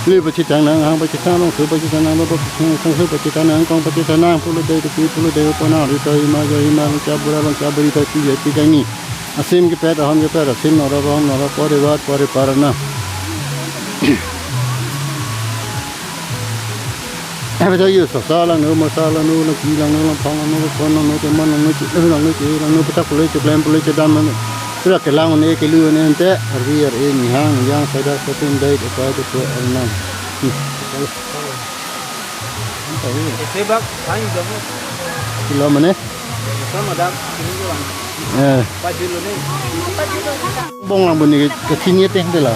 Lui pachethang nang, hang pachethang nang, su pachethang nang, lo pachethang nang, su pachethang nang, kong pachethang nang, pulo dei kepi, pulo dei ko nang, ri toi ma, joi ma, longchap bura, longchap buri toi pi, joi pi kangni. Asim kepet, ahom kepet, asim noro, ahom noro, pore vat, pore parana. Ebe ta yo sasa langno, masa langno, langki langno, langphang langno, langphon langno, teman langno, chiklo langno, chiri langno, petak pule, choklem pule, chedam langno. Pura kelang ne, kelu ne ente, arvi ar e, nihang, yang, saida, satin, dai, kepai, ketua, arnam. Hmm. Ese bak, sain jamu. Kilo mane? Sama dak, sini ko lang. Eh. Pajul ne. Bong lang boni ke, ke sini teh de la.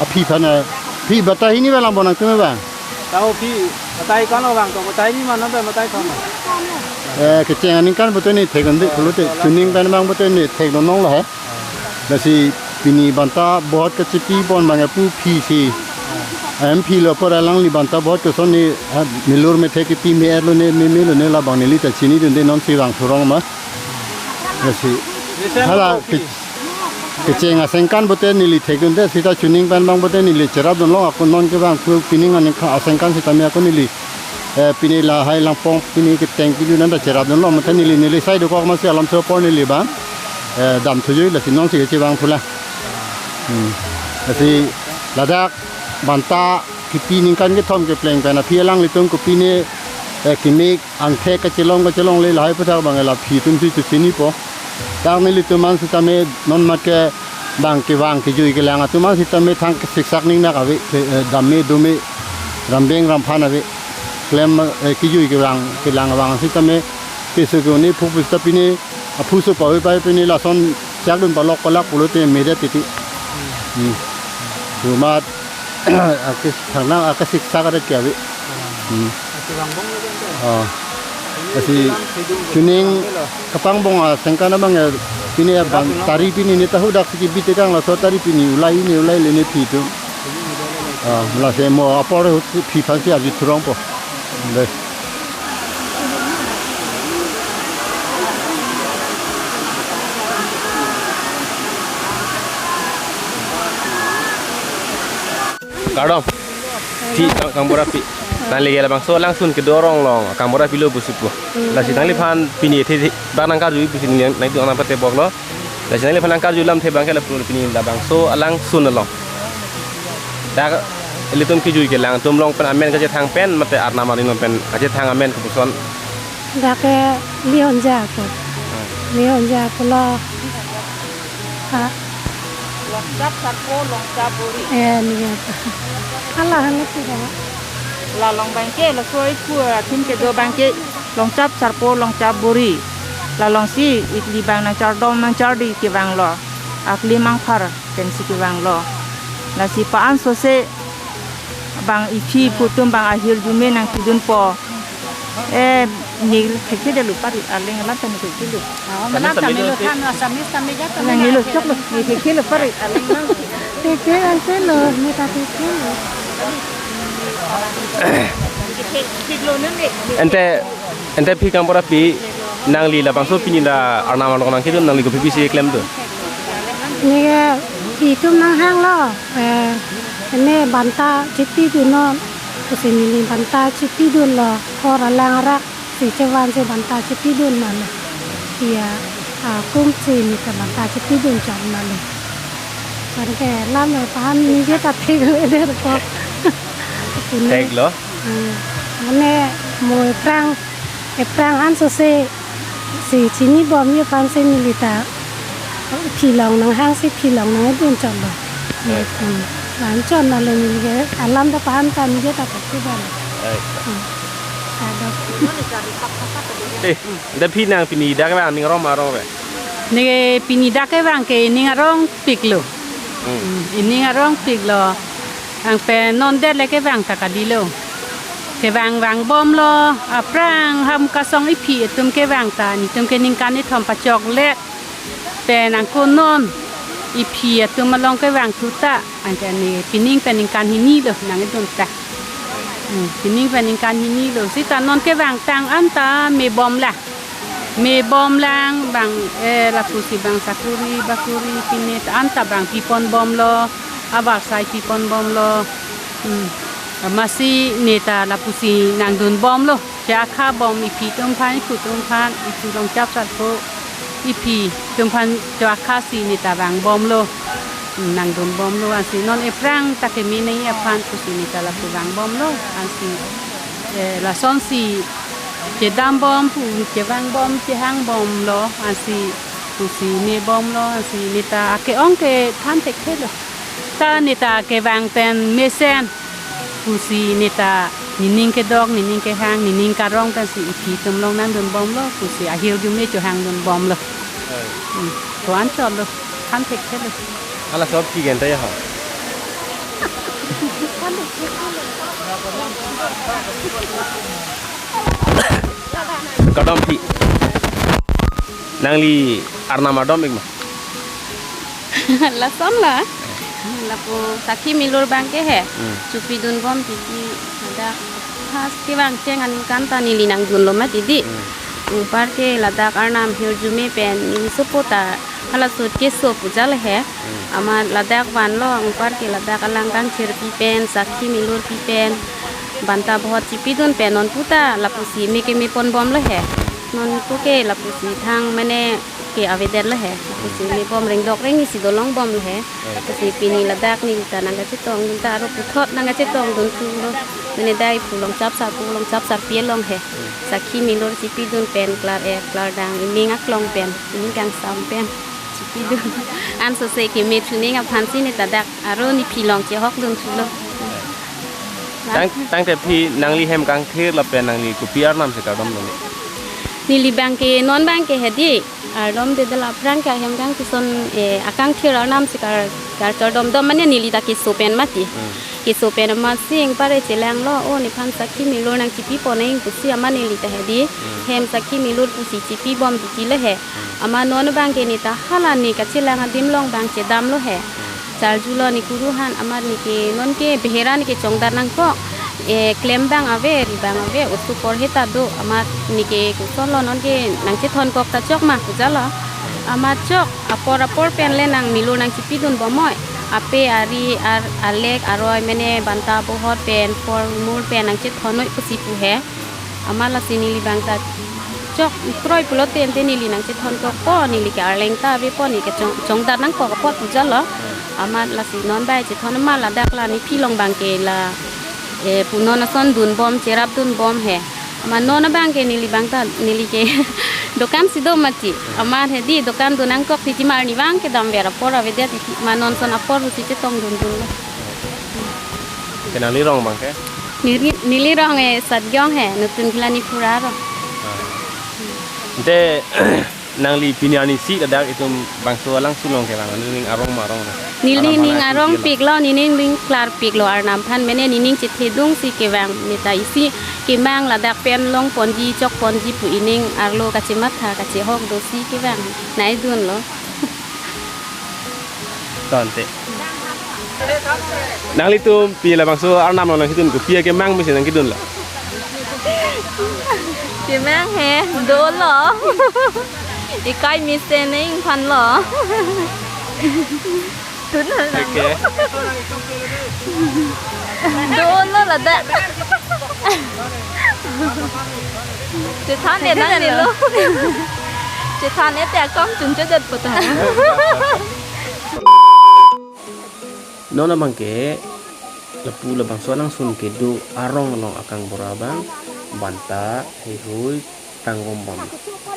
Aphi aphan, aphi bata hini ba lang bon nangtum ba? Tahu aphi, bata hi kan lo bang, to bata hini mana ba, bata hi kan lo. Eh, kecheng aningkan betul ni, thek andi pulote, chuning pen bang betul ni, thek lo nong lo he. Lasi pini banta bahut kachepi pon bang apu aphi si. Em aphi lo apor alangli banta bahut keson ni, ah, milur methe kepi me-er lo ne, me-me lo ne labang neli ta chinidunde non si vangthu rong ma. Lasi. Hala ke, kecheng asengkan bote neli thekdunde sita chuning pen bang bote neli cherapdun long ako non kevangthu pining ani kha asengkan sitame ako neli. Eh, pini lahai langpong pini keteng pini nanda cherapdun long mate neli neli sai dokok masi alam so apor neli bang. Eh, damthu jui lasi non si kechevangthu la. Hmm. Lasi ladak banta kepi ningkan kethom kepleng pen aphi alanglitum kopine, eh, kemik angthek kachelong kachelongle lahai aphuthak bang la aphi atum si chechinipo. Dak nelitum an sitame non mat ke bang kevang kejui kelang atum an sitame thang kesiksak ningnak ave, ke, eh, dam me do me, rambeng ramphan ave. Klem, eh, kejui kevang kelang vang sitame keso ke-un-e phuk pusita pine aphu so pahui pai pine lason chakdun palok palak pulote medet titi. Hmm. Tumat akis thangnang akasiksak adet ke ave. Hmm. Oh. Lasi chuning kapangbong asengkan abang ya, pini abang tari pini ne tahu dak siki bitekang laso tari pini ulai ne ulai le ne aphi atum. Ah, lasi mo apor aphi aphan si arjuthu rongpo. Dei. Kardom. Aphi kang, kangbura aphi. Nangli ke labangso alangsun kedo arong along kangbura aphi lo pusi pu. Lasi nangliphan pini athe athe bang nangkarju pusi nang, nangtum nangpatebok lo. Lasi nangliphan nangkarju alamthe abang ke lapu pini labangso alangsun along. Dak ilitum kejui kelang atum along pen amen kachethang pen mate arnam arni along pen kachethang amen kopuson. Dak ke Lihonja ko. Hmm. Lihonja ko lo. Ha. Longchap sarpo, longchap buri. Eh, ni ya. Hala hala ti dah. La long abang ke, laso ipu atum kedo abang ke, longchap sarpo, longchap buri. La long si, ili abang nangchardom, nangchardi kevang lo. Akli mangphar pensi kevang lo. Lasi pa-an sose bang aphi aphu atum bang ahirjume nangpidunpo. Eh, ne thekthe detlo pari, aling alam ta ne thekthe lo. Oh, malam tame lo than, Assamese tame ja tame ne lo choklo, ne thekthe lo pari, aling alam. Thekthe ante lo, ne ta thekthe lo. Ante, ante phi Kangpor api, nangli labangso pini la Arnam along nangkedun, nangli kopi pisi klemdun? Neke itum nanghanglo, eh, ne banta chipidunnon, pusi neli banta chipidunlo, hor alang arak si chevan si banta chipidun male. Iya, akum si neke banta chipidun chot male. Anke lam aphan neke ta theklo derpo. Pune. Theklo? Hmm. Mane mo aphrang, aphrang ansose si chinibomji aphan si neli ta phi along nanghang si phi along nangdun chotlo. Eh. Hmm. Van chot male neke alam ta phan ta neke ta theklo. Eh. Hmm. Kadok. Eh, ante phi nang pini dak kevang ning arong arong re? Neke pini dak kevang ke ning arongpiklo. Hmm. Hmm, ining arongpiklo. Anke non det le kevang ta kalilo. Kevang vangbomlo, aphrang Hamkasong iphi atum kevang ta, netum ke ningkan ithom pachoklet. Pen anke non iphi atum along kevang thu ta, anke ne pining pen ningkan hinilo nangkedun ta. Hmm, pining pen ningkan hinilo. Seta non kevangtang anta mebomlang. Mebomlang bang, eh, lapusi bang sakuri, bakuri, pine ta anta bang piponbomlo, abarsai piponbomlo. Hmm. Amatsi neta lapusi nangdunbomlo. Che-akhabom iphi atum aphan, iphu atum aphan, iphu along chapsarpo, iphi atum aphan che-akha si neta vangbomlo. Hmm, nangdunbomlo, ansi non aphrang ta keme nangji aphan pusi neta lapu vangbomlo, ansi, eh, lasonsi chedambom pu, chevangbom, chehangbomlo, ansi pusi mebomlo, ansi neta ake-ong ke than thekthelo. Ta neta kevang pen mesen pusi neta nening kedok, nening kehang, nening karong pensi iphi atum along nangdunbomlo pusi ahirjume chohangdunbomlo. Oi. Hmm, to-an chotlo, than thekthelo. Hala sob ki gente ya ha. Kardom phi. Nangli arnam ardom ik ma? Lason la. Lapu sakhi milur abang ke he. Hmm. Chipidunbom titi. Ladak first kevang cheng aningkan ta neli nangdunlo mati di. Hmm. Anpar ke ladak arnam hirjume pen neli sopo ta hala sut keso pu jal he. Hmm. Amat ladak vanlo, anpar ke ladak alang kangthirpi pen, sakhi milurpi pen, banta bohot chipidun pen, non puta lapusi me kemeponbomlo he. Non puke lapusi thang mane ke avedetlo he. Lapusi mebom rengdok rengni si dolongbomlo he. Lapusi pini ladak neli ta nangkachetongdun ta aro puthot nangkachetongdun thulo. Mane dai pu along chapsar pu along chapsarpi along he. Sakhi milur chipidun pen klar, eh, klardang ining aklong pen, ining kangsam pen chipidun. Ansose keme chuning aphansi neta dak aro nephi along chehokdun thulo. Tang, tangte phi nangli hem kangthir lapen nangli kopi arnam si kardomlo ne? Neli abang ke non abang ke hedi ardomde, dela aphrang ke ahem kangthison, eh, akangthir arnam si kar, kar, kardomdom mane neli ta keso pen mati. Hmm. Keso pen amatsi anpar ke chelanglo, o nephan sakhi milur nangchipiponang pusi amat neli ta hedi. Hmm. Hem sakhi milur pusi chipibom titilo he. Hmm. Amat non abang ke neta hala ne kachelang adim along abang chedamlo he. Hmm. Charjulo ne kuru aphan, amat neke non ke behera neke chongdat nangkok. Eh, klem abang ave, ri abang ave, oso porhe ta do, amat neke kosonlo non ke nangchethonkok ta chok ma pu jalo. Amat chok apor apor pen le nang milur nangchipidunbom noi. Ape ari ar alek aroi mane banta bohot pen, por mur pen nangchethonnoi pusi pu he. Amat lasi neli abang ta chok kroi pulote ante neli nangchethonkokpo, neli ke arleng ta avepo, neke chong, chongdat nangkok apot pu jalo. Amat lasi non bai chethon amat ladak la nephi along abang ke la, eh, pu non ason dunbom, cherapdunbom he. Amat non abang ke neli abang ta, neli ke dokan si do mati. Amat hedi dokan dun nangkok titi mar ni abang ke damver apor avedet titi, amat non ason apor pusi chetongdundunlo. Ke nangli rong abang ke? Neli, neli rong, eh, Satgiong he, Nutun Philani Phura ro. Ah. Ante nangli pini arnisi ladak itum bangso alangsun along kevang, nangli ning arong ma arong na? Neli ning arongpiklo, neli ning klarpiklo, arnam aphan mane neli ning chethedung si kevang, neta isi kemang ladak pen longponji chokponji pu ining arlo kachematha kachehok do si kevang. Nangdunlo. Tangte. Nanglitum pini labangso arnam along nangkedun kopi akemang mesi nangkedunlo? Chemang he, dolo. Ikai mesen ne ingphan lo. Tun hal nang. Okay. Dolo ladak. Chethan ne nang nelo. Chethan ne te akam chun chedet pata. Non abangke lapu labangso alangsun kedo arong along akangbura abang, banta, heihui, tangvombom.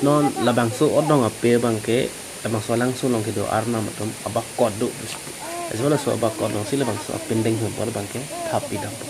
Non labangso odong ape abangke labangso alangsun along kedo arnam atum abakot do. Laso abakot alongsi labangso apindeng sumpor abangke thap pidampo.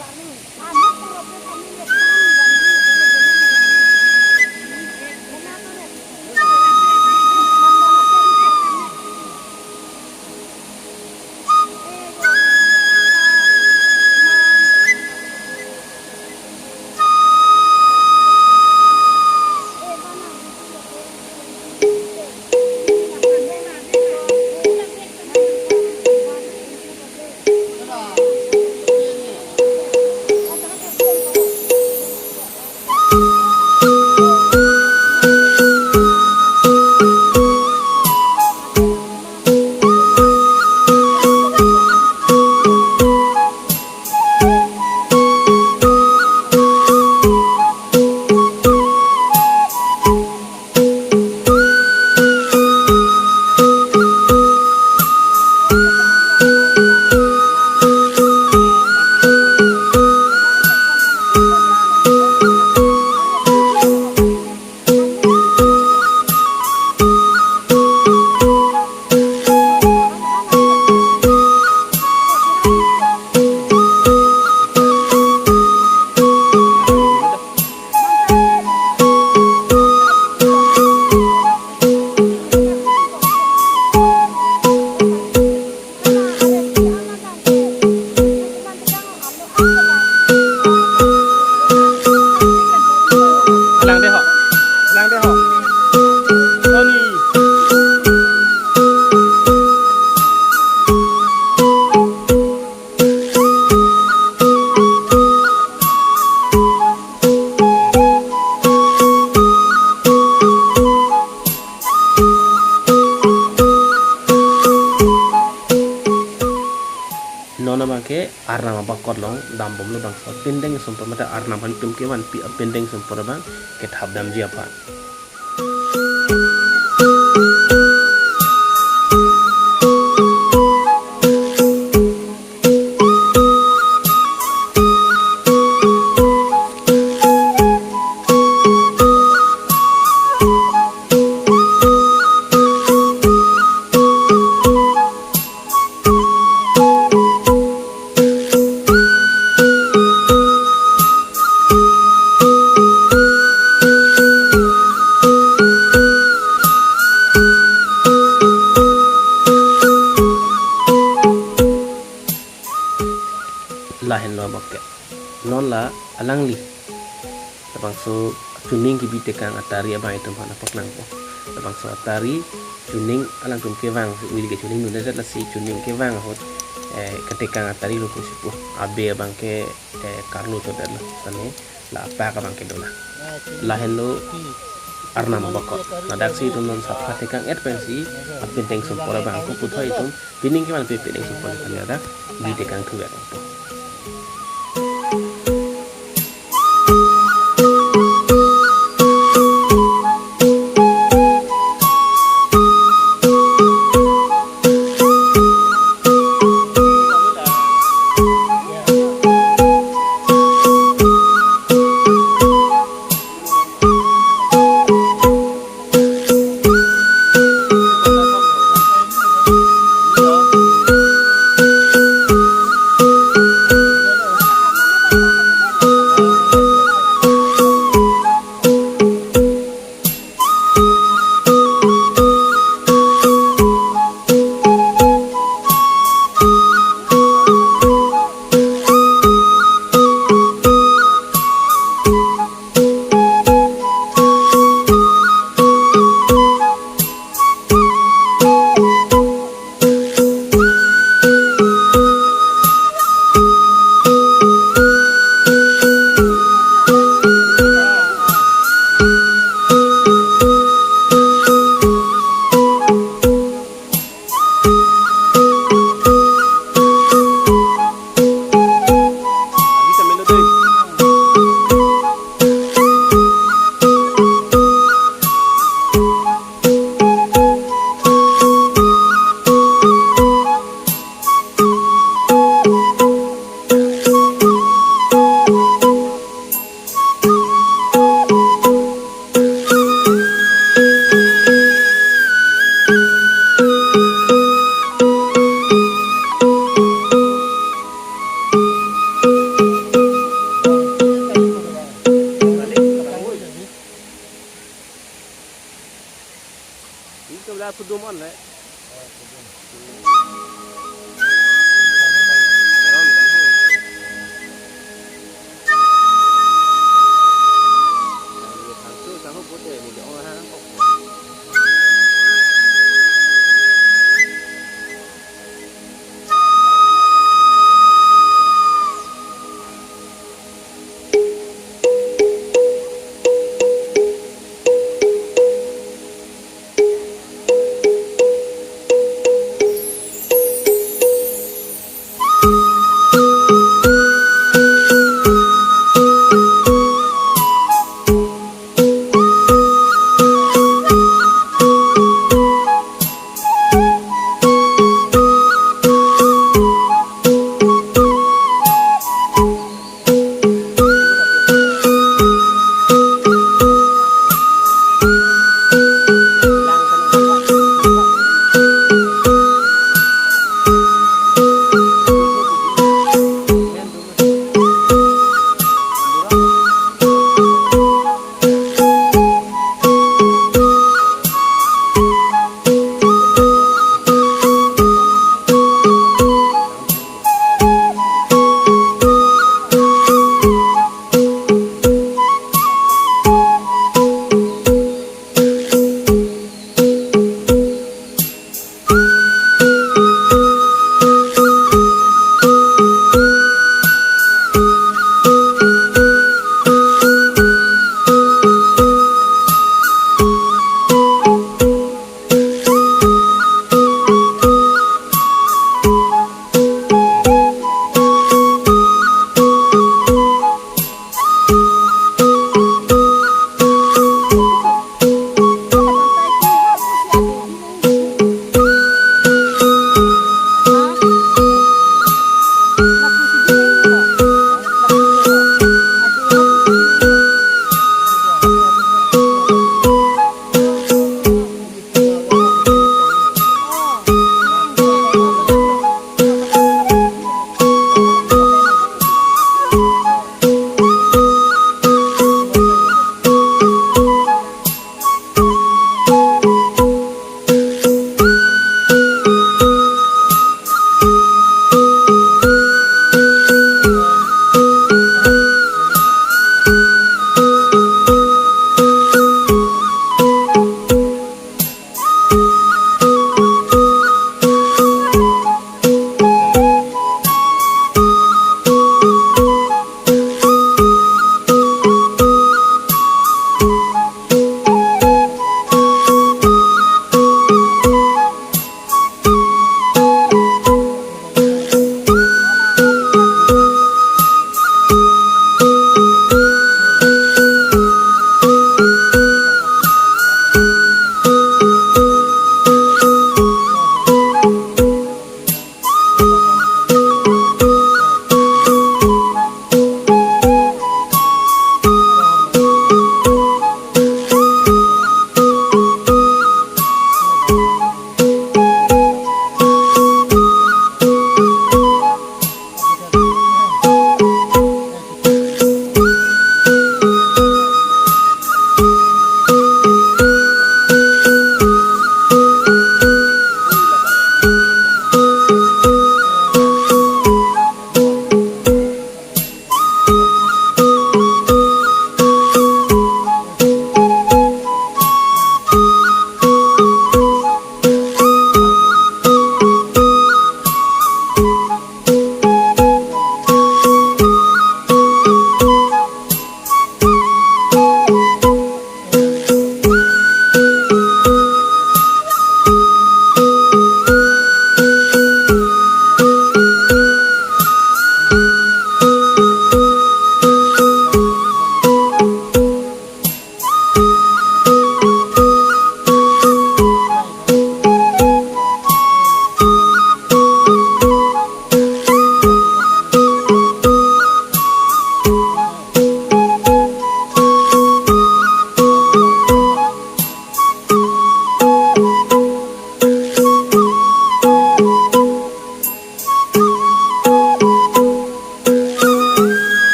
Alang dei ho. Alang dei ho. Tony. Non abangke arnam abakot along dambomlo bangso apindeng sumpor mate arnam aphan atum kevanpi apindeng sumpor abang kethap damji aphan. Lahenlo abangke. Non la alangli labangso chuning kebi tekang atari abang itum aphan apaklangpo. Labangso atari chuning alangtum kevang, uli ke chuning nune jat lasi chuning kevang ahut, eh, ketekang atari lo pusi pu. Abe abangke, eh, karlu chodetlo. Sane la apak abangke dona. Lahenlo arnam abakot. Ladaksi itum non sapha tekang et pensi apindeng sumpor abang ako puthot itum pining kevanpi apindeng sumpor kami ada bi tekang thuvek.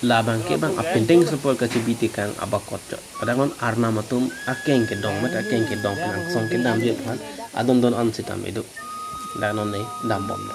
Labang ke bang apindeng support kachibi tekang abakot chot. Kadang non arnam atum akeng kedong, mat akeng kedong pen angsong kedam di aphan adon don an sitame do. Kadang non ne dambomlo.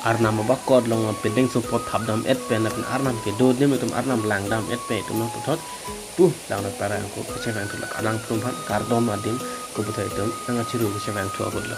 Arnam abakot along apindeng support thapdam-et pen, lapen arnam kedo adim itum arnam langdam-et pen itum nangputhot pu, langdam para angko kachevang thulak, alangtum aphan kardom adim ko puthot itum nangkachiru kachevang thu ahutlo.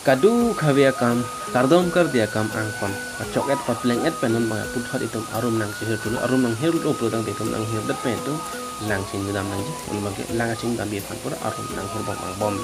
Kadokave akam, kardom kardi akam angkon pachok-et papleng-et pen non bang puthot itum arum nangchehir thulo, arum nanghirlo pulo tangte itum nanghirdet pen itum lang chingdam nangji, un bang ke lang chingdambi aphan pura arum nanghirbom angbom.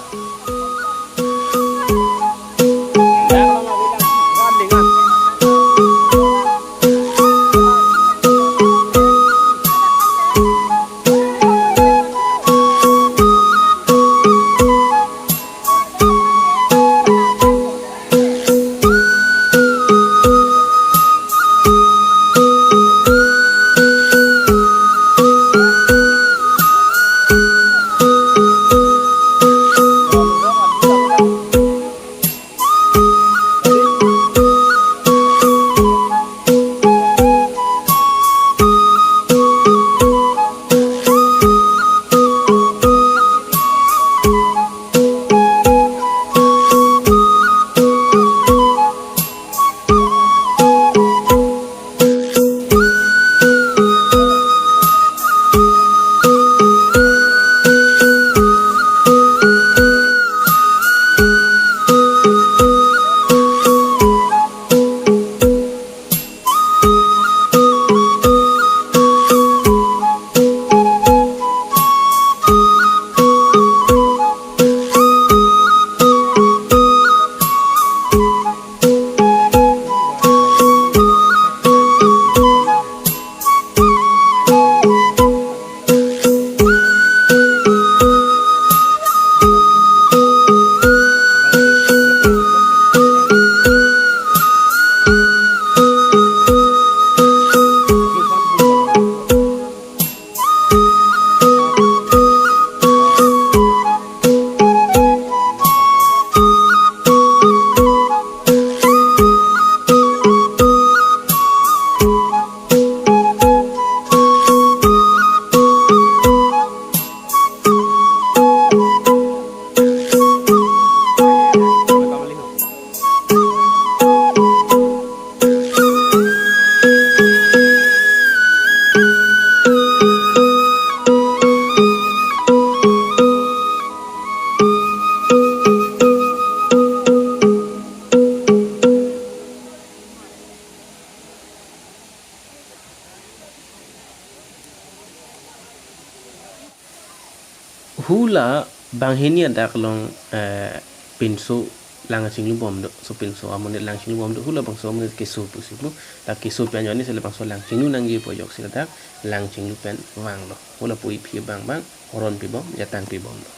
Hula banghini adak along, eh, pinso lang chinglu bom do. So pinso amonit lang chinglu bom do. Hula bangso amonit keso pusi pu. La keso pen joni sele bangso lang chinglu nangji pu ajok si ladak lang chinglu pen vanglo. Hula pu iphi bang bang horon pibom, jatang pibom lo.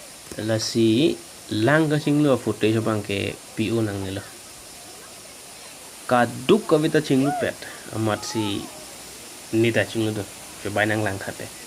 Lasi lang kachinglu a-footage abang ke P O nangnelo. Kaduk kave ta chinglupet, amat si neta chinglu do, kebai nang lang thate.